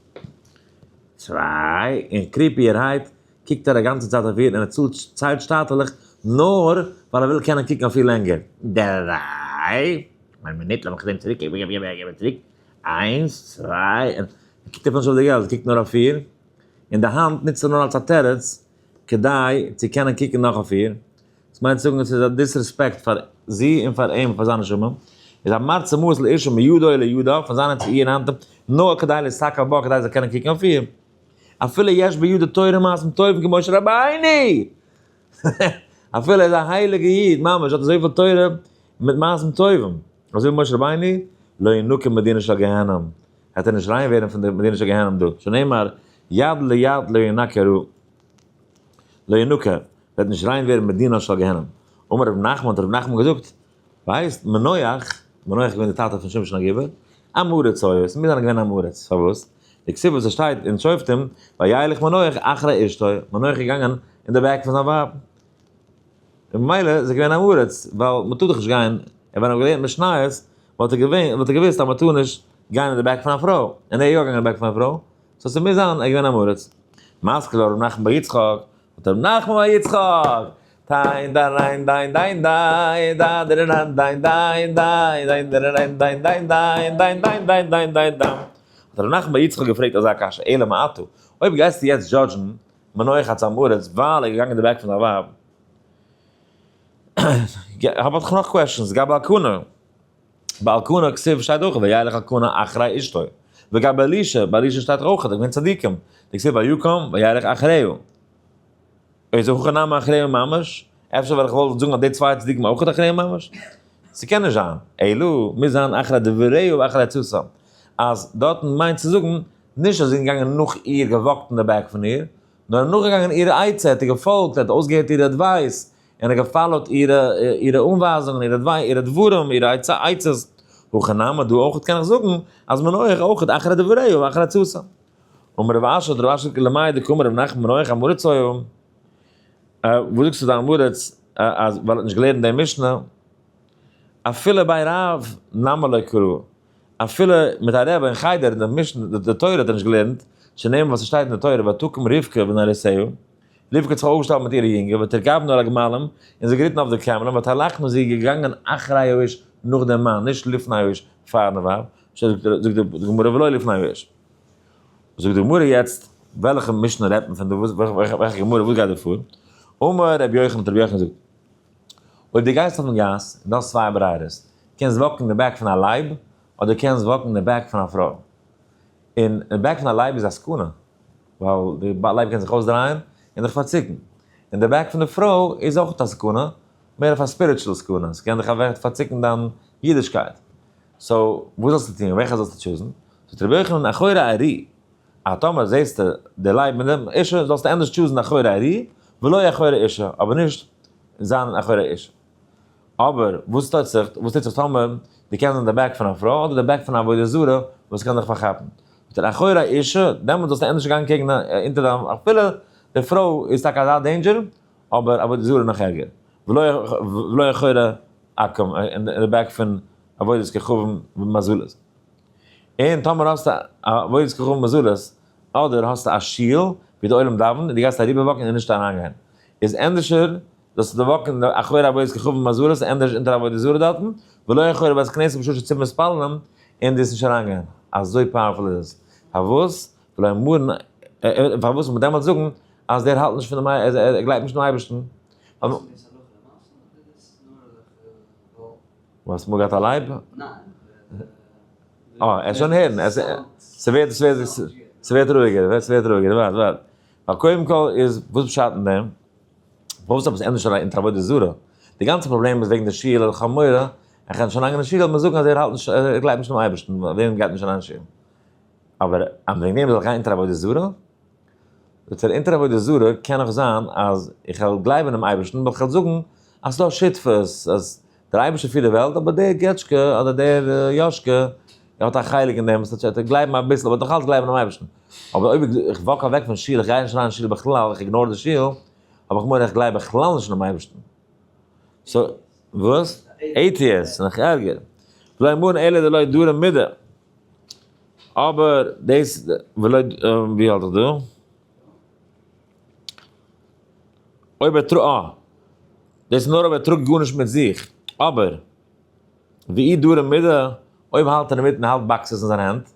צוויי, און creepy ערהייט קוקט ער א גאנצע צייט אויף איר און ער צאלט ציילט שטאטעלעך נאר ווייל ער וויל קענען קוקן אויף איר לענגער, דריי, איין מינוט לאמיך זען צוריק, געב געב געב צוריק, איינס, צוויי, און ער קוקט אפילו נישט אויף די געלט, ער קוקט נאר אויף איר, און די האנט נוצט ער נאר אלס א תירוץ כדי צו קענען קוקן נאך אויף איר, דאס מיינט צו זאגן עס איז א disrespect פאר זי און פאר אים און פאר זיין נשמה, איז המרצה מעות לאשה מידו לידה, פון זיין האנט צו איר האנט, נאר כדי ליתקע בה, כדי זי זאל קענען קוקן אויף איר. אפילו יש בידו תורה ומעשים טובים כמשה רבינו! אפילו ער איז א הייליגע איד, ממש, האט אזויפיל תורה מיט מעשים טובים, אזוי ווי משה רבינו, לא ינוקא מדינה של גיהנום, וועט ער נישט ריין ווערן פון די מדינה של גיהנום דא, שנאמר, יד ליד לא ינקה רע, לא ינוקא, וועט נישט ריין ווערן מדינה של גיהנום. אמר רב נחמן, האט רב נחמן געזאגט, ווייסט, מנוח, מנוח איז געווען דער טאטע פון שמשון הגיבור, עם הארץ היה, עס מוז זיין געווען עם הארץ, פארוואס? די כתיב וואס עס שטייט אין שופטים, וילך מנוח אחרי אשתו, מנוח איז געגאנגען אין די back פון זיין ווייב, און ממילא איז ער געווען עם הארץ, ווייל מען טאר דאך נישט גיין, און ווען ער האט געלערנט משניות, וואלט ער געווען, וואלט ער געוואוסט אז מען טאר נישט גיין אין די back פון א פרוי, און ער איז יא געגאנגען אין די back פון א פרוי, so ס'מוז זיין ער איז געווען עם הארץ. משכיל ר' נחמן בר יצחק, האט ר' נחמן בר יצחק, טיין דיין דיין דיין דיין דיין דיין דיין דיין דיין דיין דיין דיין דיין דיין דיין דיין דיין דיין דיין. האט ר' נחמן בר יצחק געפרעגט אזא קשיא, אלא מעתה, אויב גייסטו יעצט judge ן מנוח אלס עם הארץ ווייל ער איז געגאנגען אין די back פון זיין ווייב, האב איך נאך questions, גבי אלקנה, ביי אלקנה כתיב שטייט אויך וילך אלקנה אחרי אשתו, וגבי אלישע, ביי אלישע שטייט אויך אז ער איז געווען צדיקים, דכתיב ויקם וילך אחריה. איז הכא נמי אחריה ממש? אפשר וועל איך וואלט זאגן אז די צוויי צדיקים אויך אחריה ממש? ס'קען נישט זיין. אלא מוז זיין אחרי דבריה ואחרי עצתה. אז דארטן מיינט צו זאגן, נישט אז זי איז געגאנגען נאך איר, גע walk ט אין די back פון איר, נאר ער איז נאכגעגאנגען אירע עצה, ער האט איר געפאלגט, ער האט אויסגעהערט אירע advice, און ער האט גע follow ט אירע אנווייזונגען, אירע דברים, אירע עצות. הכא נמי דא אויך קען איך זאגן, אז מנוח אויך אחרי דבריה ואחרי עצתה. אמר רב אשי האט רב אשי געזאגט למאי דקאמר רב נחמן מנוח עם הארץ היה, וואס זאגסטו די עם הארץ אז ווייל ער האט נישט געלערנט די משנה, אפילו ביי רב נמי לא קרא. אפילו מיט א רבי אין חדר אין די משנה די תורה האט ער נישט געלערנט, שנאמר וואס ס'שטייט אין די תורה ותקום רבקה ונערותיה, רבקה האט זיך אויפגעשטעלט מיט אירע יונגע ותרכבנה על הגמלים און זיי געריטן אויף די קעמלען ותלכנה זי איז געגאנגען אחרי האיש נאך דעם מאן נישט לפני האיש פארן ווייב, זאגט די גמרא ולא לפני האיש. זאגט די גמרא יעצט וועלכע משנה רעדט מען פון דא וועלכע גמרא וואס גייט דא פאר? אמר רבי יוחנן האט רבי יוחנן געזאגט אויב דו גייסט אויפן גאס און דו האסט צוויי ברירות קענסט walk ן אין די back פון א לייב אדער קענסט walk ן אין די back פון א פרוי און די back פון א לייב איז א סכנה ווייל די לייב קען זיך אויסדרייען און דיך פארציקן און די back פון די פרוי איז אויך א סכנה מער אויף א spiritual סכנה ס'קען דיך אוועק פארציקן דיין אידישקייט. so וואס זאלסטו טון? וועלכע זאלסטו choose ן? זאגט רבי יוחנן אחורי ארי, אז טאמער זעסטו די לייב מיט דעם אישה זאלסטו ענדערש choose ן אחורי ארי ולא אחורי אישה, אבער נישט זיין אחורי אישה. אבער וואס טוט זיך, וואס טוט זיך טאמער דו קענסט זיין די back פון א פרוי אדער די back פון א עבודה זרה וואס קען דיך פארכאפן? זאגט ער אחורי אישה, דעמאלט זאלסטו ענדערש גיין קעגן אונטער דיין, אפילו די פרוי איז טאקע אזא danger, אבער עבודה זרה נאך ערגער. ולא אחורי עכו"ם, אין די back פון עבודת כוכבים ומזלות. און טאמער האסטו א עבודת כוכבים ומזלות, אדער האסטו א שול ווי די עולם דאווענט און דו גייסט אריבער walk ן און נישט אריינגיין, איז ענדערשער זאלסטו די walk ן אחורי עבודת כוכבים ומזלות ענדערש אונטער עבודה זרה דארטן, ולא אחורי בית כנסת בשעה שציבור מתפללים, און דו וועסט נישט אריינגיין. אזוי powerful איז עס. פארוואס? ולא אמרן, פארוואס זאל מען דעמאלטס זאגן אז דער האלט נישט פון דעם, ער גלייבט נישט אינעם אייבערשטן? וואס מאל געהאט א לייב? ניין. אה, ער שוין הערן, עס ס'ווערט ס'ווערט ס'ווערט רואיגער, ס'ווערט רואיגער, ווארט ווארט. ווייל קודם כל איז, וואס פשט אין דעם? פארוואס עפעס ענדערש אריין אונטער עבודה זרה? די גאנצע פראבלעם איז וועגן די שול, איך האב מורא, איך קען שוין לאנג אין די שול, וועט מען זאגן אז ער האלט נישט, ער גלייבט נישט אינעם אייבערשטן, וועם גייט נישט אריין אין שול? אבער אז וועגן דעם זאל איך גיין אונטער עבודה זרה? זאגט ער, אונטער עבודה זרה קען נאך זיין אז איך וועל גלייבן אינעם אייבערשטן, אבער איך וועל זאגן אז ס'איז דא שותפות, אז דער אייבערשטער פירט די וועלט, אבער דער געטשקע אדער דער יאשקע האט א חלק אין דעם, ס'הייסט ער גלייבן אביסל, אבער נאך אלץ גלייבן אינעם אייבערשטן. אבער אויב איך walk אוועק פון שול, איך גיי נישט אריין אין שול בכלל, איך ignore די שול, האב איך מורא איך גלייב בכלל נישט אינעם אייבערשטן. so, וואס? atheist, נאך ערגער. ולא אמרן אלא דלא דרי מידי. אבער דאס ולא ווי האלט איך דא? אויב ער טראגט אה. דאס איז נאר אויב ער טראגט גארנישט מיט זיך. אבער ואי דרי מידי, אויב האלט ער אינמיטן האלט boxes אין זיין הענט,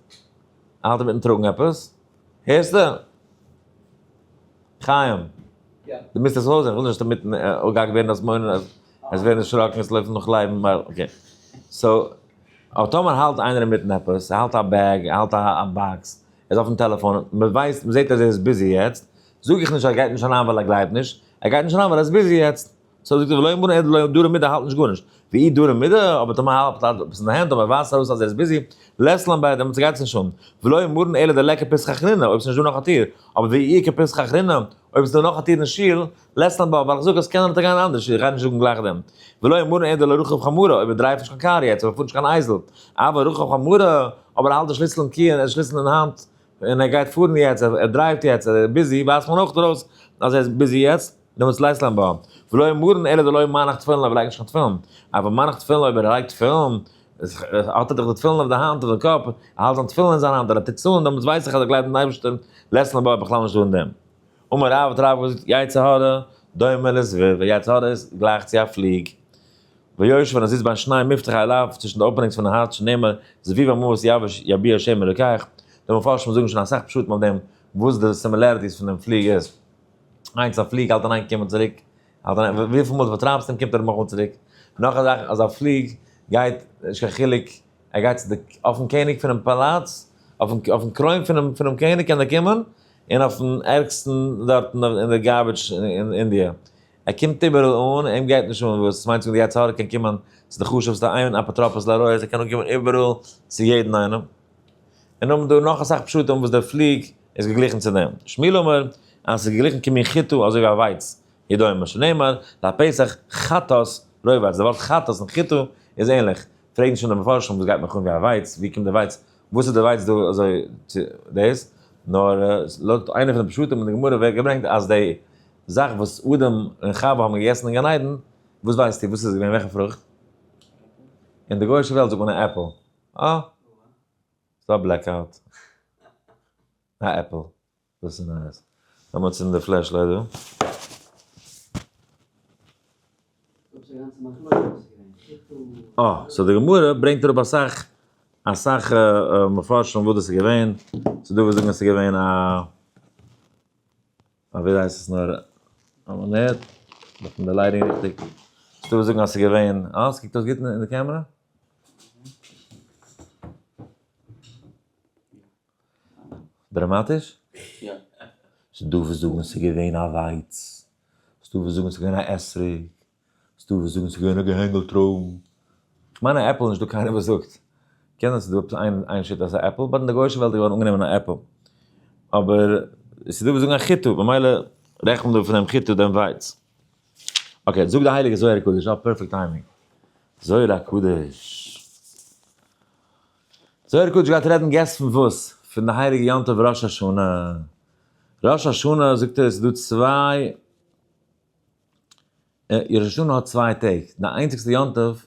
ער האלט אינמיטן טראגן עפעס, הערסטו? חיים, דו מוזט עס אויסזען, איך וויל נישט אינמיטן אפגעהאקט ווערן אז מוין עס ווערן דערשראקן עס לויפן נאך לייבן ווייל okay. so אבער טאמער האלט איינער אינמיטן עפעס, ער האלט א bag, ער האלט א box, ער איז אויפן טעלעפאן, מען ווייסט, מען זעט אז ער איז busy יעצט, זאג איך נישט אז ער גייט נישט אריין ווייל ער גלייבט נישט, ער גייט נישט אריין ווייל ער איז busy יעצט. so זאגט ער ולא אמרן אלא דלא דרי מידי האלט נישט גארנישט, ואי דרי מידי, אבער טאמער האלט ער עפעס אין די הענט אבער ווייזט ארויס אז ער איז busy, לית לן ביה, דעמאלטס גייט עס נישט אן, ולא אמרן אלא דליכא פתחא אחרינא, אויב ס'נישט דא נאך א טיר, אבער ואי איכא פתחא אחרינא, אויב ס'איז דא נאך א טיר אין שול, לית לן ביה, ווייל איך זאג אז קען ער גיין אין אנדערע שול, איך גיי נישט זאגן גלייך דעם. ולא אמרן אלא דלא רכיב חמורא, אויב ער drive ט נישט קיין קאר יעצט, אויב ער פארט נישט קיין אייזל, אבל רכיב חמורא, אבער ער האלט די שליסל אין key, און שליסל אין האנט, און ער גייט פארן יעצט, ער drive ט יעצט, ער איז busy, ווייזט מען אויך ארויס אז ער איז busy יעצט. דעמאלטס לית לן בה. ולא אמרן אלא דלא מנח תפילין אויב ער לייגט נישט קיין תפילין. אבל מנח תפילין אויב ער לייגט תפילין, האט ער דאך די תפילין אויף די האנט אויף די קאפ, ער האלט זיין תפילין אין זיין האנט און ער טוט עס אן, דעמאלטס ווייס איך אז ער גלייבט אין אייבערשטען, לית לן בה בכלל נישט דא אין דעם. אמר רב האט רב געזאגט יצר הרע דומה לזבוב, יצר הרע איז גלייך צו א פליג. ויושב און ער זיצט בין שני מפתחי הלב, צווישן די openings פון די הארץ שנאמר זבוב המאוס יביע השם אלוקיך, די מפרשים זאגן שוין אסאך פשטים אויף דעם וואס די similarities פון דעם פליג איז. איינס א פליג האלט אין איין קומען צוריק, האלט אין איין, וויפיל מאל דו פארטרייבסט אים קומט ער נאכאמאל צוריק, נאך א זאך אז א פליג גייט, נישט קיין חילוק, ער גייט צו די, אויפן קעניג פונעם פאלאץ, אויפן אויפן קרוין פונעם פונעם קעניג קען ער קומען, און אויפן ערגסטן דארטן אין די garbage אין אינדיע, ער קומט איבעראל אן, אים גייט נישט אן וואס, עס מיינט צו זאגן די יצר הרע קען קומען צו די חשובסטע איין אפוטרופוס לעריות, ער קען אנקומען איבעראל צו יעדן איינעם. און האבן דא נאך אסאך פשטים וואס דער פליג איז געגליכן צו דעם. שמואל אמר אז ס'איז געגליכן כמין חיטה אזוי ווי א ווייץ, הוא דומה, שנאמר לפסח חטאת רובץ, די ווארט חטאת און חיטה איז ענליך, פרעגן שוין די מפרשים וואס גייט מיך אן ווי א ווייץ, ווי קומט די ווייץ, וואס איז די ווייץ דא אזוי צו דאס, נאר לויט איינע פון די פשטים אין די גמרא ווערט געברענגט אז די זאך וואס אדם און חווה האבן געגעסן אין גן עדן, וואס ווייסטו וואס איז געווען וועלכע פרוכט? אין די גוי'אישע וועלט זאגט מען א עפל, אה. ס'דא א blackout. א עפל. דאס איז nice. לאמיר צינדן די flashlight דא. אה, so די גמרא ברענגט אראפ אסאך אסאך מפרשים וואס דאס איז געווען. ס'איז דא וואס זאגן אז ס'איז געווען א א ווי הייסט עס נאר א מינוט, דארף מען די lighting ריכטיג. ס'איז דא וואס זאגן אז ס'איז געווען, אה, ס'קוקט אויס גוט אין די קעמרע? דראמאטיש? יא. ס'דא וואס זאגן ס'איז געווען א ווייץ, ס'דא וואס זאגן ס'איז געווען א אתרוג, ס'דא וואס זאגן ס'איז געווען א געהענגל טרויבן. כ'מיין א עפל איז נישטא קיינער וואס זאגט. קען זיין ס'איז דא עפעס איין איין שיטה אז ס'איז א עפל, but אין די גוי'אישע וועלט איז געווארן אנגענומען א עפל. אבער ס'איז דא וואס זאגן א חיטה, במילא רעכנט מען דא פון דעם חיטה דעם ווייץ. okay, זאגט די הייליגע זוהר הקדוש, אה perfect timing. זוהר הקדוש. זוהר הקדוש גייט רעדן guess פון וואס? פון די הייליגע יום טוב ראש השנה. ראש השנה זאגט ער עס איז דא צוויי, ראש השנה האט צוויי טעג, די איינציגסטע יום טוב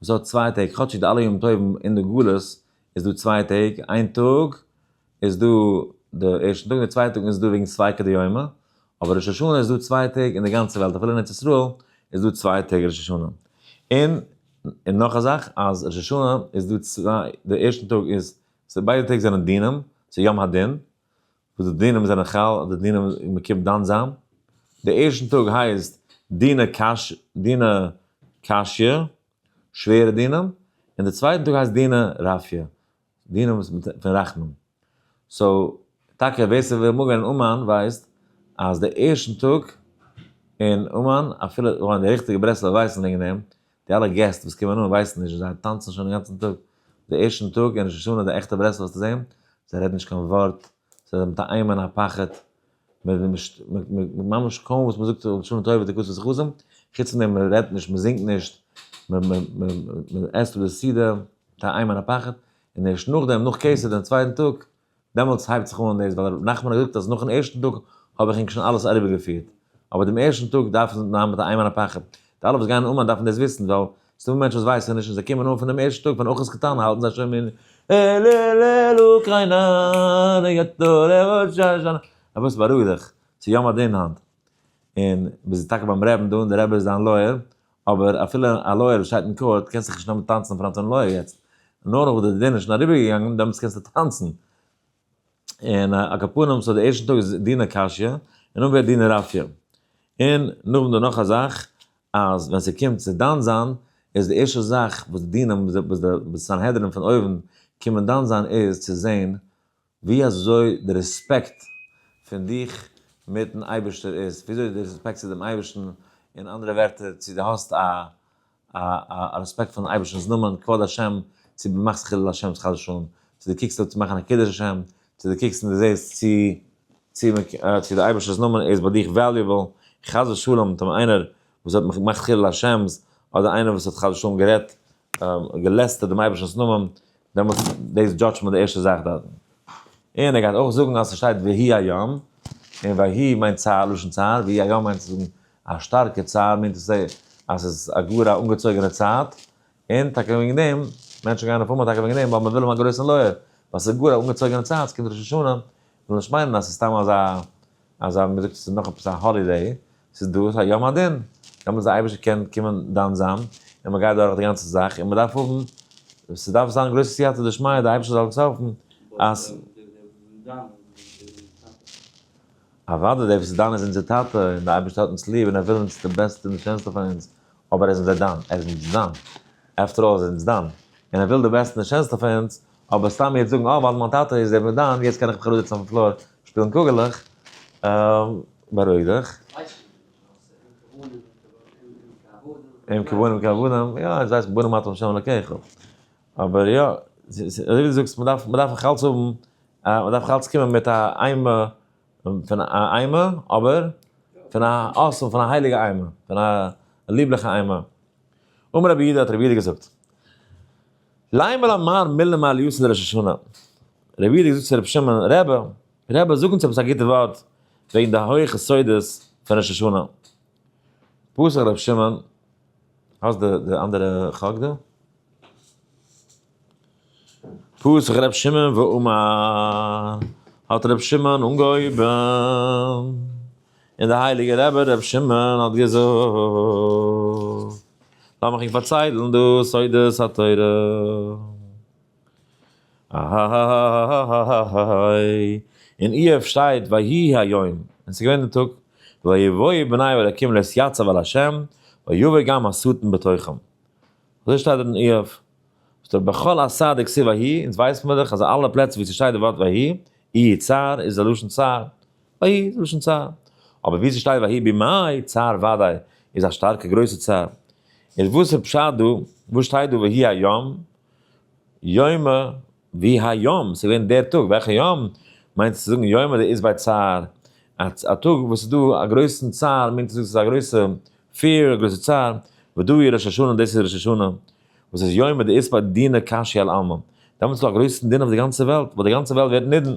וואס האט צוויי טעג, כאטשיג די אלע ימים טובים אין די גלות איז דא צוויי טעג, איין טאג איז דא די ערשטע טאג און די צווייטע טאג איז דא וועגן ספיקא דיומא, אבער ראש השנה איז דא צוויי טעג אין די גאנצע וועלט אפילו אין ארץ ישראל איז דא צוויי טעג ראש השנה. און און נאך א זאך אז ראש השנה איז דא צוויי, די ערשטע טאג איז, ביידע טעג זענען דינים, ס'איז יום הדין, וואס די דינים זענען חל, די דינים מ'קומט דן זיין, די ערשטן טאג הייסט דינא קש דינא קשיא, שווערע דינים, און די צווייטן טאג הייסט דינא רפיא, דינים פון רחמים. so, טאקע ווער ס'וויל אמאל גיין אין אומאן ווייסט אז די ערשטן טאג אין אומאן, אפילו די ריכטיגע ברסלב'ער ווייסן וועגן דעם, די אלע געסט וואס קומען אן ווייסן נישט, זיי טאנצן שוין דעם גאנצן טאג, די ערשטן טאג אין ראש השנה די עכטע ברסלב'ער וועסטו זען, זיי רעדן נישט קיין ווארט, זיי זענען מיט א אימה און א פחד, ממש קוים וואס מ'זאגט לשנה טובה תקוות וזכותים, חוץ פון דעם מ'רעדט נישט, מ'זינגט נישט, מ'עסט אויף די סעודה מיט א אימה און א פחד, און ערשט נאכדעם, נאך כתר דעם צווייטן טאג, דעמאלטס הייבט זיך אן דאס, ווייל ר' נחמן האט געזאגט אז נאכן ערשטן טאג האב איך ענק שוין אלעס אריבערגעפירט, אבער דעם ערשטן טאג דארף מען זיין מיט א אימה און א פחד, די אלע וואס גייען אין אומאן דארפן דאס וויסן, ווייל ס'דא מענטשן וואס ווייסן נישט און זיי קומען אן פונעם ערשטן טאג פון אחות קטנה האלטן זיי שוין מין אל אל אל אוקריינא ראש השנה, אבער בארואיג דיך, ס'איז יום הדין היינט, און מ'איז טאקע ביים רעבן דא און דער רבי איז דיין לויער, אבער אפילו א לויער וואס שטייט אין court קענסט זיך נישט נעמען טאנצן אין front פונעם לויער יעצט, נאר נאך וואס די דין איז שוין אריבערגעגאנגען דעמאלטס קענסטו טאנצן. און על כל פנים so די ערשטע טאג איז דינא קשיא, און נאכדעם ווערט דינא רפיא. און נאכדעם דא נאך א זאך, אז ווען ס'קומט צו דן זיין, איז די ערשטע זאך וואס די דינים וואס די סנהדרין פון אויבן קומען דן זיין איז צו זען ווי אזוי די רעספעקט פון דיך מיטן אייבערשטער איז, ווי אזוי די רעספעקט צו דעם אייבערשטן, אין אנדערע ווערטער צו דו האסט א א א רעספעקט פונעם אייבערשטנ'ס נאמען, כבוד השם, צו דו מאכסט חילול השם חס ושלום, צו דו קוקסט אויף צו מאכן א קידוש השם, צו דו קוקסט און דו זעסט צו צו צו די אייבערשטער'ס נאמען איז ביי דיך valuable, חס ושלום טאמער איינער וואס האט געמאכט חילול השם'ס, אדער איינער וואס האט חס ושלום גערעדט געלעסטערט דעם אייבערשטנ'ס נאמען, דעמאלטס דאס judge ט מען די ערשטע זאך דארטן. און ער גייט אויך זאגן אז ס'שטייט ויהי היום, און ויהי מיינט צער, לשון צער, ויהי היום מיינט צו זאגן א שטארקע צער, מיינט עס אז ס'איז א גאר א אנגעצויגענע צייט, און טאקע וועגן דעם, מענטשן גייען אויף אומאן טאקע וועגן דעם, ווייל מ'וויל האבן א גרויסן לויער, ווייל ס'איז גאר א אנגעצויגענע צייט, ס'קומט ראש השנה, וויל נישט מיינען אז ס'איז סתם אזא אזא מ'זאגט ס'איז נאך עפעס א holiday, ס'איז דא א יום הדין, דעמאלטס די אייבערשטער קען קומען דן זיין, און מ'גייט דורך די גאנצע זאך, און מ'דארף האבן, ס'דארף זיין גרויסע סייעתא דשמיא, די אייבערשטער זאל אונז העלפן אז. אוודאי דער וואס איז דן איז אונזער טאטע, און דער אייבערשטער האט אונז ליב און ער וויל אונז די בעסטע און די שענסטע פאר אונז, אבער ער איז אונזער דן, ער איז אונז דן, after all איז ער אונז דן, און ער וויל די בעסטע און די שענסטע פאר אונז, אבער סתם יעצט זאגן אה ווייל מיין טאטע איז דער דן יעצט קען איך מיך אראפזעצן אויפן floor שפילן קוגעלעך, בארואיג דיך. אם כבנים כעבדים, יא עס הייסט בנים אתם לה' אלקיך, אבער יא, אזוי ווי דו זאגסט מ'דארף מ'דארף נאך אלץ האבן, מ'דארף נאך אלץ קומען מיט א אימה פון א אימה, אבער פון א awesome פון א הייליגע אימה, פון א ליבליכע אימה. אמר רבי יהודה האט רבי יהודה געזאגט. לימא ליה מר מילין מעלייתא דראש השנה. רבי יהודה געזאגט צו רבי שמעון, רבי, רבי זאג אונז עפעס א גוטע ווארט וועגן די הויכע סודות פון ראש השנה. פתח רבי שמעון, האסט די אנדערע חק דא? פתח ר' שמעון ואמר, האט ר' שמעון אנגעהויבן, און דער הייליגער רבי ר' שמעון האט געזאגט, לאמיך ענק פארציילן דא סודות התורה. איי, אין איוב שטייט ויהי היום, און ס'איז געווען די טאג, ויבואו בני האלקים להתייצב על השם, ויבא גם השטן בתוכם. אזוי שטייט דארט אין איוב. שטייט בכל אתר דכתיב ויהי, אונז ווייסן מיר דאך אז אלע פלעצער וואו ס'שטייט די ווארט ויהי, אי צער איז א לשון צער, ויהי איז א לשון צער. אבער וואו ס'שטייט ויהי בימי צער וודאי איז א שטארקע גרויסע צער. איז וואס איז פשט דא? וואס שטייט דא ויהי היום? יומא ויהי היום, ס'איז געווען דער טאג, וועלכע יום? מיינט צו זאגן יומא דאית ביה צער, א טאג וואס איז דא א גרויסן צער, מיינט צו זאגן ס'איז א גרויסע fear, א גרויסע צער, ודא הוא ראש השנה, דאס איז ראש השנה, וואס איז יומא דאית ביה דינא קשיא על עלמא, דעמאלטס איז דא א גרויסן דין אויף די גאנצע וועלט, ווייל די גאנצע וועלט ווערט נידון.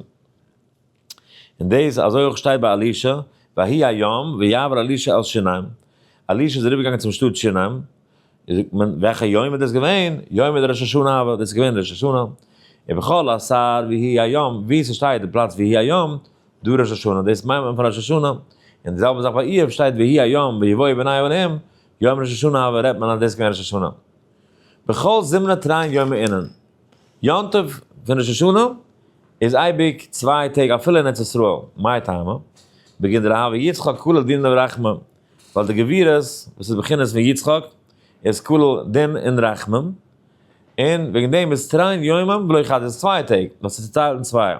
און דאס אזוי אויך שטייט ביי אלישע, ויהי היום ויעבר אלישע אל שונם, אלישע איז אריבערגעגאנגען צום שטאט שונם, זאגט מען, וועלכע יום איז דאס געווען? יומא דראש השנה הוה, דאס איז געווען ראש השנה. ובכל אתר ויהי היום, וואו ס'שטייט די פלאץ ויהי היום, דא ראש השנה, דאס מיינט מען פון ראש השנה. און די זעלבע זאך ביי איוב שטייט ויהי היום ויבואו בני האלהים, יום ראש השנה הוה, רעדט מען אז דאס איז געווען ראש השנה. בכל זמנא תרין יומי אינון. יום טוב פון ראש השנה איז אייביג 2 טעג אפילו אין ארץ ישראל, מאי טעמא? בגין דהוה יצחק כולל דין ורחמים, ווייל די גבורות וואס איז בחינת פון יצחק איז כולל דין און רחמים, און וועגן דעם איז תרין יומין ולא חד, איז 2 טעג, ווייל ס'איז צוטיילט אין צוויי.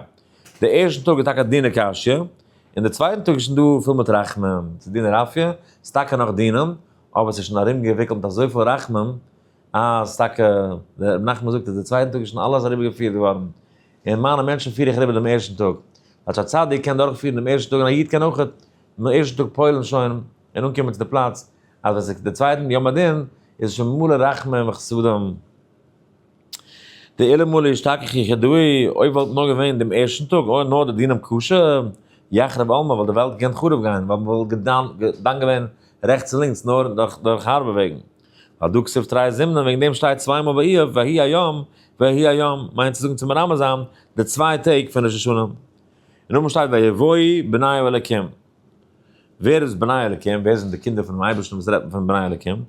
די ערשטן טאג איז טאקע דינא קשיא, און די צווייטן טאג איז שוין דא פול מיט רחמים, ס'איז דינא רפיא, ס'איז טאקע נאך דינים, אבער ס'איז שוין ארומגעוויקלט מיט אזויפיל רחמים, אז טאקע, דער רבי נחמן זאגט אז די צווייטן טאג איז שוין אלעס אריבערגעפירט געווארן, און מיינע מענטשן פיר איך אריבער דעם ערשטן טאג. כאטש א צדיק קען דורכפירן דעם ערשטן טאג און א איד קען אויך דעם ערשטן טאג פועל'ן שוין און אנקומען צו די פלאץ, אז ווען ס'איז די צווייטן יום הדין איז שוין מלא רחמים וחסדים. דאלמלא אשתכח יחידאי, אויב וואלט נאר געווען דעם ערשטן טאג אוי נאר די דינים קשה, יחרב עלמא וואלט די וועלט געקענט חרוב גיין, ווייל מ'וואלט דן געווען רעכטס און לינקס נאר דורך הארבע וועגן. ווייל דא כתיב תרי זימנין, וועגן דעם שטייט צוויי מאל ביי איוב ויהי היום ויהי היום, מיינט צו זאגן צו מרמז זיין די 2 טעג פון ראש השנה. און נאכדעם שטייט ויבואו בני האלקים. ווער איז בני אלקים? ווער זענען די קינדער פונעם אייבערשטן וואס רעדט מען פון בני אלקים?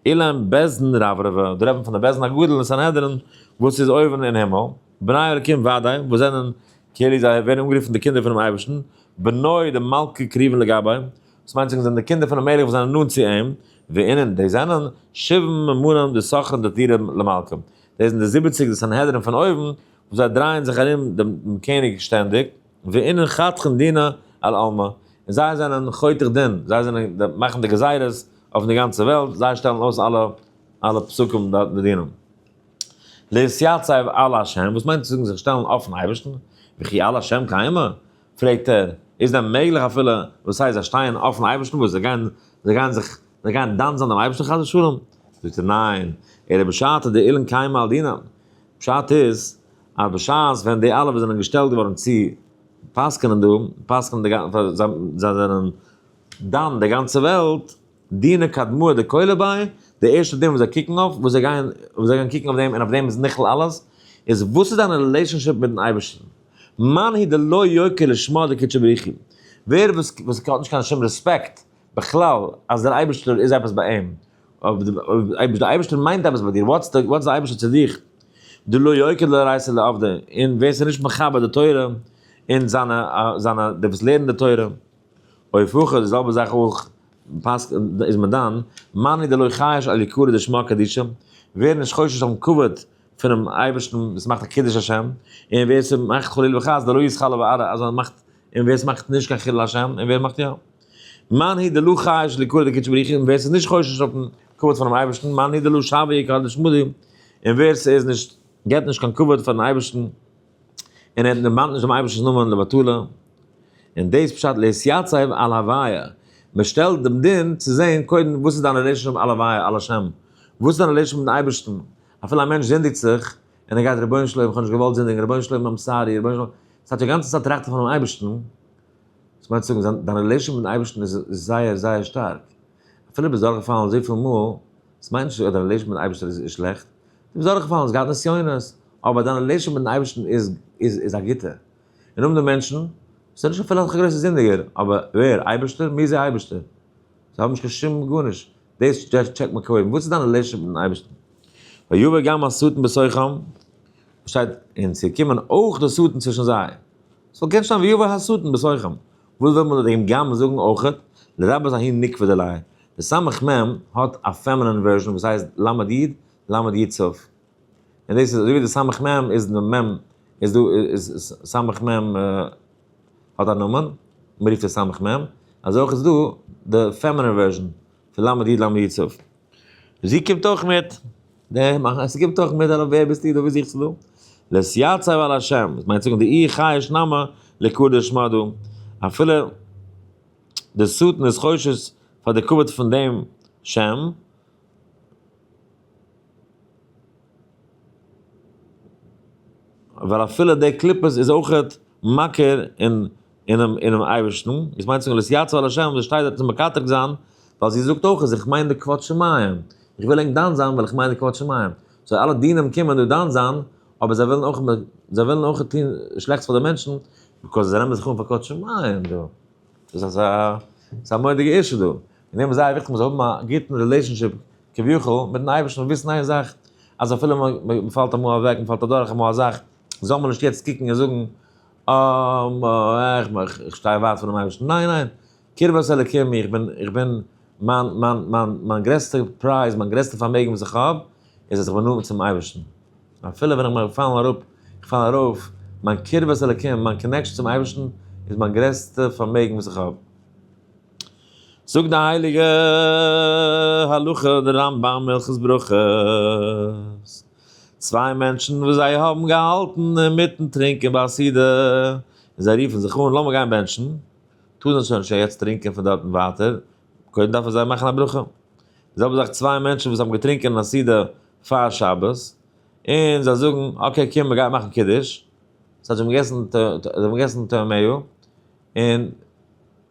אלם בית דין רברבא, דא רעדט מען פון די בית דין הגדול אין סנהדרין וואס איז אויבן אין הימל. בני אלקים ודאי, וואס זענען כאילו זיי ווערן אנגערופן די קינדער פונעם אייבערשטן, בנוי דמלכא קריבין לגביה, וואס מיינט זיי זענען די קינדער פונעם מלך וואס זענען נאנט צו אים, ואינון, די זענען, שבעים ממנן דסכרין דתירא למלכא, דאס זענען די 70 די סנהדרין פון אויבן, וואס זיי דרייען זיך ארום דעם קעניג שטענדיג, ואינון חתכין דינא על עלמא, און זיי זענען חותך דין, זיי זענען מאכן די גזירות אויף די גאנצע וועלט, זיי שטעלן אויס אלע פסוקים דארט אין די דינים. להתייצב על השם, וואס מיינט צו זאגן זיך שטעלן אויפן אייבערשטן? וכי על השם קיימא? פרעגט ער, איז דען מעגליך אפילו, וואס הייסט זיי שטייען אויפן אייבערשטן, וואס זיי גייען, זיי גייען זיך, זיי גייען דן זיין דעם אייבערשטן חס ושלום? זאגט ער, ניין, אלא בשעתא דאילן קיימא על דינא. פשט איז, אז בשעת ווען די אלע וואס זענען געשטעלט געווארן צו פסק'נען דא, פסק'נען די גאנצע, זיי זענען דן די גאנצע וועלט, דינא קדמאה דכולא ביה, די ערשטע דין וואס זיי קוקן אויף, וואס זיי גייען, וואס זיי גייען קוקן אויף דעם און אויף דעם איז נכלל אלעס, איז וואס איז דיין relationship מיטן אייבערשטן? מאן הוא דלא יוקר לשמה דקודשא בריך הוא? ווער וואס וואס האט נישט קיין שום רעספעקט בכלל אז דער אייבערשטער איז עפעס ביי אים, אויב דער אייבערשטער מיינט עפעס ביי דיר, what's די אייבערשטער צו דיך? דלא יוקר לאורייתא לעבדא, און ווער ס'איז נישט מכבד די תורה און זיינע זיינע די וואס לערנען די תורה. אויף הוכה די זעלבע זאך אויך פסק איז מען דן, מאן דלא חייש על יקרא דשמא קדישא, ווער נישט חושש אויפן כבוד פונעם אייבערשטן וואס מאכט א קידוש השם, און ווער ס'מאכט חלילה וחס דלא יתחלל בארעא אז ער מאכט, און ווער ס'מאכט נישט קיין חילול השם, און ווער מאכט יא. מאן הוא דלא חייש על יקרא דקודשא בריך הוא, און ווער ס'איז נישט חושש אויפן כבוד פונעם אייבערשטן, מאן הוא דלא שוי יקרא דשמא די, און ווער ס'איז נישט געבט נישט קיין כבוד פארן אייבערשטן, און ער דערמאנט נישט דעם אייבערשטנ'ס נאמען לבטלה, און דאס פשט להתייצב על הוויה, מען שטעלט דעם דין צו זען קודם וואס איז דיין relationship על הוויה, על השם, וואס איז דיין relationship מיטן אייבערשטן, אפילו א מענטש זינדיגט זיך, און ער גייט רבונו של עולם איך האב נישט געוואלט זינדיגן, רבונו של עולם I'm sorry, רבונו של עולם, ס'הייסט די גאנצע צייט טראכט ער פונעם אייבערשטן, דאס מיינט צו זאגן דיין relationship מיטן אייבערשטן איז זייער זייער שטארק, אפילו ביסט דורכגעפאלן אזויפיל מאל, דאס מיינט נישט אז דיין relationship מיטן אייבערשטער איז שלעכט, דו ביסט דורכגעפאלן, האסט געהאט נסיונות. אבער דיין relation מיטן אייבערשטן איז איז איז א גוטע. און האבן די מענטשן, ס'איז נישט אפילו אזעלכע גרויסע זינדיגער, אבער ווער? אייבערשטער? מיר איז דער אייבערשטער. זיי האבן נישט קיין שום גארנישט. דאס check מען קודם. וואס איז דיין relationship מיטן אייבערשטן? ויבא גם השטן בתוכם, שטייט, און ס'געקומען אויך דער שטן צווישן זיי. ס'וואלט געקענט שטיין ויבא השטן בתוכם. וואס וויל מען דעם גם זאגן אויכעט? לרבות ההיא נוקבא דיליה. די סמך מם האט א feminine version וואס הייסט למד יוד, למד יוד תיו. און דאס איז אזוי ווי די סמך מם איז די מם איז דא איז סמך מם האט א נאמען, מען רופט עס סמך מם, אזוי אויך איז דא די feminine version פון למד יוד למד יוד תיו. זי קומט אויך מיט. די מאכן עס קומט אויך מיט אלא ווער ביסטו דא וואס זוכסטו דא? להתייצב על השם, דאס מיינט זאגן די אי חי שנמה לקדש שמה דא, אפילו די שטן איז חושש פאר די כבוד פון דעם שם, ווייל אפילו די קליפות איז אויכעט מכיר אין אינעם אייבערשטן, דאס מיינט זאגן להתייצב על השם, דאס שטייט דארט צו מקטרג זיין, ווייל זי זאגט אויך אז איך מיין די כבוד שמים, איך וויל ענק דן זיין ווייל איך מיין די כבוד שמים, so אלע דינים קומען דא דן זיין, אבער זיי ווילן אויך זיי ווילן אויך טון שלעכטס פאר די מענטשן, because זיי נעמען זיך אן פאר כבוד שמים דא. דאס איז א מורא'דיגע issue דא. און דעם איז זייער וויכטיג מען זאל האבן א גוטן relationship כביכול מיטן אייבערשטן און וויסן איין זאך, אז אפילו מען פאלט אמאל אוועק, מען פאלט אדורך אמאל א זאך, זאל מען נישט יעצט קוקן און זאגן, אה, איך שטיי ווייט פונעם אייבערשטן. ניין, ניין, קרבת אלוקים, איך בין, איך בין, מיין, מיין, מיין, מיין גרעסטע prize, מיין גרעסטע פארמעגן וואס איך האב, איז אז איך בין נאנט צום אייבערשטן. אפילו ווען איך פאל אראפ, איך פאל ארויף, מיין קרבת אלוקים, מיין connection צום אייבערשטן, איז מיין גרעסטע פארמעגן וואס איך האב. זאגט די הייליגע הלכה, די רמב ם הלכות ברכות, צוויי מענטשן וואס זיי האבן געהאלטן אינמיטן טרינקען ביי א סעודה, און זיי רופן זיך אן, לאמיר גיין בענטשן, טאר זיי שוין נישט יעצט טרינקען פון דארטן ווייטער, קודם דארפן זיי מאכן א ברכה. די זעלבע זאך צוויי מענטשן וואס האבן געטרינקען אין א סעודה פאר שבת, און זיי זאגן, okay, קום, מ'גייט מאכן קידוש, ס'הייסט זיי האבן געגעסן, זיי האבן געגעסן טועמיה, און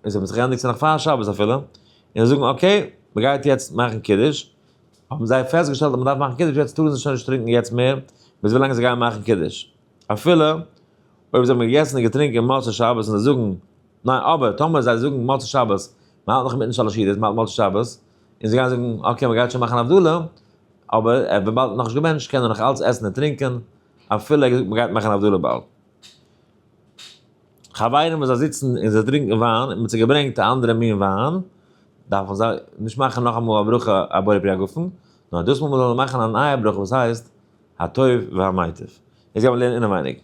זיי האבן זיך געענדיגט ס'איז נאך פאר שבת אפילו, און זיי זאגן okay, מ'גייט יעצט מאכן קידוש, האבן זיי פעסטגעשטעלט אז מ'דארף מאכן קידוש, יעצט טארן זיי שוין נישט טרינקען יעצט מער, ביז ווילאנג זיי גייען מאכן קידוש. אפילו אויב זיי האבן געגעסן און געטרינקען מוצאי שבת און זיי זאגן, ניין אבער טאמער זיי זאגן מוצאי שבת, מ'האלט נאך אינמיטן שלש סעודות, מ'האלט מוצאי שבת, און זיי גייען זאגן okay מ'גייט שוין מאכן הבדלה, אבער ער וויבאלד נאכנישט געבענטשט קען ער נאך אלץ עסן און טרינקען, אפילו ער האט געזאגט מ'גייט מאכן הבדלה באלד. חברים וואס זיי זיצן און זיי טרינקען וויין און מ'האט זיי געברענגט א אנדערע מין וויין, דארפן זיי נישט מאכן נאכאמאל א ברכה א בורא פרי הגפן, נאר דאס מאל מ'זאל מאכן א נייע ברכה וואס הייסט הטוב והמיטיב. יעצט גיימיר לערנען אינעווייניג.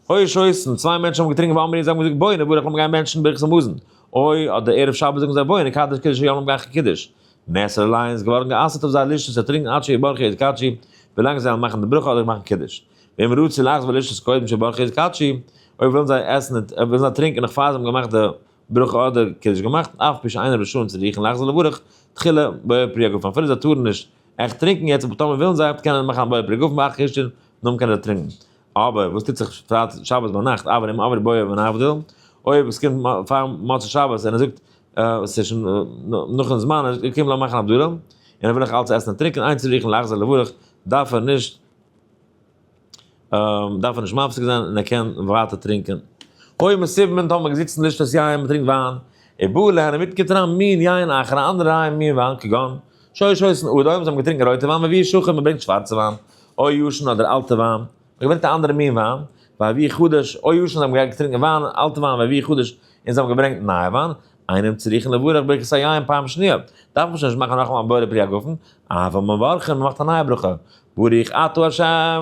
היו שותין, צוויי מענטשן האבן געטרינקען ואמרו, זיי האבן געזאגט בואו נברך לאמיר גיין בענטשן ברכת המזון. אוי, אדער ערב שבת זאגן זיי בואו נקדש קידוש היום לאמיר גיין קידוש. נאסר עליהן איז געווארן גע'אסר'ט אויף זיי לשתות צו טרינקען עד שיברכו ויתקדשו, ווילאנג זיי וועלן מאכן די ברכה אדער מאכן קידוש. ואם רצו לחזור ולשתות קודם שיברכו ויתקדשו, אויב ווילן זיי עסן און ווילן זיי טרינקען נאך פאר זיי האבן געמאכט די ברכה אדער קידוש געמאכט, אף פי שאינן רשאים צריכין לחזור לברך תחילה בורא פרי הגפן, אפילו זיי טארן נישט עכט טרינקען יעצט אבער טאמער ווילן זיי קענען מאכן א בורא פרי הגפן ואחר כך ישתו, נאכדעם קענען זיי טרינקען. אבער וואס טוט זיך פרייטאג שבת ביינאכט אבל אם אמרו בואו ונבדיל, אויב עס קומט פאר מוצאי שבת און ער זאגט עס איז שוין נאכן זמן, ער זאגט קום לאמיר מאכן הבדלה, און ער וויל נאך אלץ עסן און טרינקען, אין צריכין לחזור לברך, דארף ער נישט דארף ער נישט מפסיק זיין און ער קען ווייטער טרינקען. היו מסובין טאמער געזיצן לשתות יין מען טרינקט וויין, ובא להן אינמיטן קומט אריין מין יין אחר א אנדערע מין וויין כגון שהיו שותין אדום זיי האבן געטרינקען רויטע וויין והביאו שחור מען ברענגט שווארצע וויין, או ישן אדער אלטע וויין, מען געברענגט א אנדערע מין וויין, והביאו חדש, או ישן זיי האבן געטרינקען וויין, אלטע וויין והביאו חדש, און זיי האבן געברענגט נייע וויין, אינם צריכין לברך ברכת היין פעם שניה, דארף מען שוין נישט מאכן נאכאמאל א בורא פרי הגפן, אבל מברכין מען מאכט א נייע ברכה, ברוך אתה ה'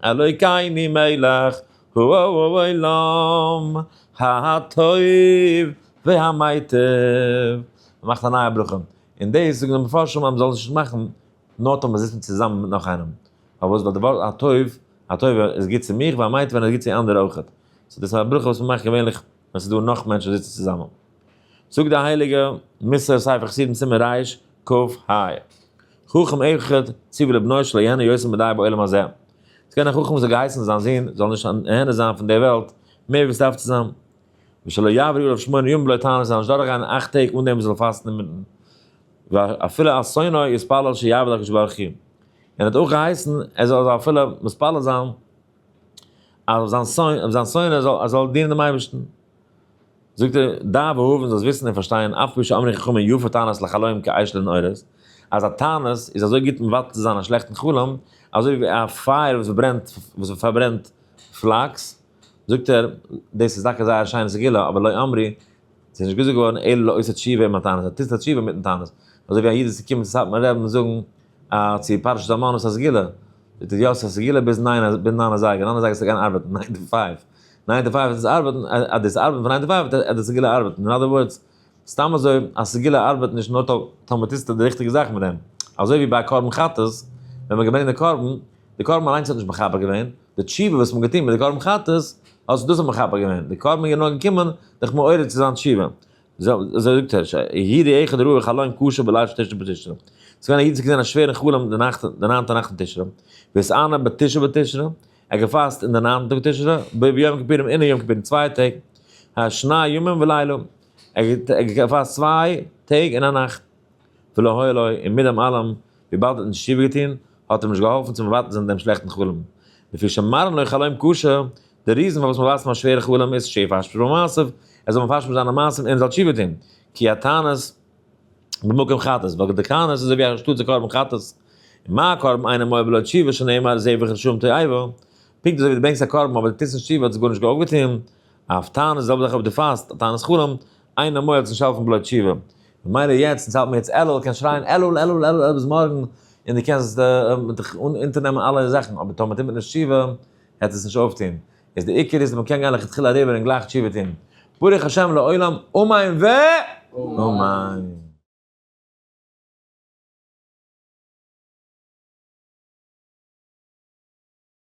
אלוקינו מלך העולם הטוב והמיטיב, מען מאכט א נייע ברכה, און דאס זאגן די מפרשים אז מען זאל עס נישט מאכן נאר טאמער זיצט מען צוזאמען מיט נאך איינעם, פארוואס? ווייל די ווארט הטוב, הטוב איז גוט צו מיך, והמיטיב ווען עס איז גוט צו אנדערע אויכעט, so דאס איז א ברכה וואס מען מאכט געווענליך ווען ס'איז דא נאך מענטשן וואס זיצן צוזאמען. זאגט די הייליגע מוסר ספר חסידים סימן רכ"ה, חכם אחד ציוה לבנו שלא יהנה יותר מדי בעולם הזה. ס'איז געווען א חכם וואס האט געהייסן זיין זון זאל נישט נהנה זיין פון דער וועלט מער ווי ס'דארף צו זיין. ושלא יעברו עליו שמונה ימים בלא תענית, זאל נישט דורכגיין אכט טעג אן דעם וואס זאל פאסטן אינמיטן. ואפילו על שונאו יתפלל שיעבוד להקדוש ברוך הוא. און ער האט אויך געהייסן ער זאל אפילו מתפלל זיין. אז זיין שונא זאל דינען דעם אייבערשטן. זאגט ער, דע והבן, זאלסט וויסן און פארשטיין, אף פי שאמרו חכמים יפה תענית לחלום כאש לנרות, אז א תענית איז אזוי גוט מבטל צו זיין א שלעכטן חלום, אזוי ווי א פייער וואס ברענט, וואס פארברענט פלאקס. זאגט ער, דאס איז טאקע זייער א שיינע סגולה, אבער לא אמרו, ס'איז נישט געזאגט געווארן אלא לעושה תשובה עם התענית, אז טוסט א תשובה מיטן תענית. אזוי ווי א איד איז געקומען צו סאטמאר רבי'ן זאגן צו פרשת המן איז א סגולה, זאגט ער יא ס'איז א סגולה ביז ניין ביז ניין אזייגער, ניין אזייגער זאלסטו גיין ארבעטן, nine to five, nine to five איז ארבעטן, אז דאס ארבעטן פון nine to five וועט די סגולה ארבעטן, אין other words, סתם אזוי א סגולה ארבעט נישט נאר טאמער טוסטו די ריכטיגע זאך מיט דעם, אזוי ווי ביי א קרבן חטאת, ווען מ'האט געברענגט די קרבן, די קרבן אליינס האט נישט מכפר געווען, די תשובה וואס מ'האט געטון מיט די קרבן חטאת, האט דאס האט מכפר געווען, די קרבן איז נאר געקומען דיך מעורר צו זיין תשובה. אזוי זאגט ער, יהי רעך דרור חלום קשה בליל תשעה בתשרי. ס'איז געווען א איד וואס האט געזען א שווערן חלום די נאכט, די ניינטע נאכט אין תשרי, והתענה בתשעה בתשרי, ער האט געפאסט אין די ניינטן טאג תשרי, ביום כיפורים און אין יום כיפורים צוויי טעג, שני ימים ולילה, ער האט געפאסט צוויי טעג און א נאכט. ולא היה לו, און מיט דעם אלעם, וויבאלד ער האט נישט תשובה געטון, האט אים נישט געהאלפן צו מבטל זיין דעם שלעכטן חלום. לפי שמראים לו חלום קשה, די reason פארוואס מ'ווייזט אים א שווערע חלום איז שיפשפש במעשיו, ער זאל מפשפש זיינע מעשים און זאל תשובה טון, כי התענית במקום חטאת, ווייל די תענית איז אזוי ווי אנשטאט די קרבן חטאת, ומה קרבן אינו מועיל בלא תשובה שנאמר זבח רשעים תועבה, פונקט אזוי ווי דו ברענגסט א קרבן אבער דו טוסט נישט תשובה האט עס גארנישט אויפגעטון, אף תענית די זעלבע זאך אויב דו פאסט א תענית חלום, אינו מועיל צו נישט העלפן בלא תשובה. ממילא יעצט, אונז האלט מיר יעצט אלול, קענסט שרייען אלול אלול אלול ביז מארגן, און דו קענסט דיך אונטערנעמען אלע זאכן, אבער טאמער טוט מען נישט תשובה, העט עס נישט אויפטון. איז די עיקר איז מען קען גיין לכתחילה אריבער און גלייך תשובה טון. ברוך השם לעולם אמן ואמן.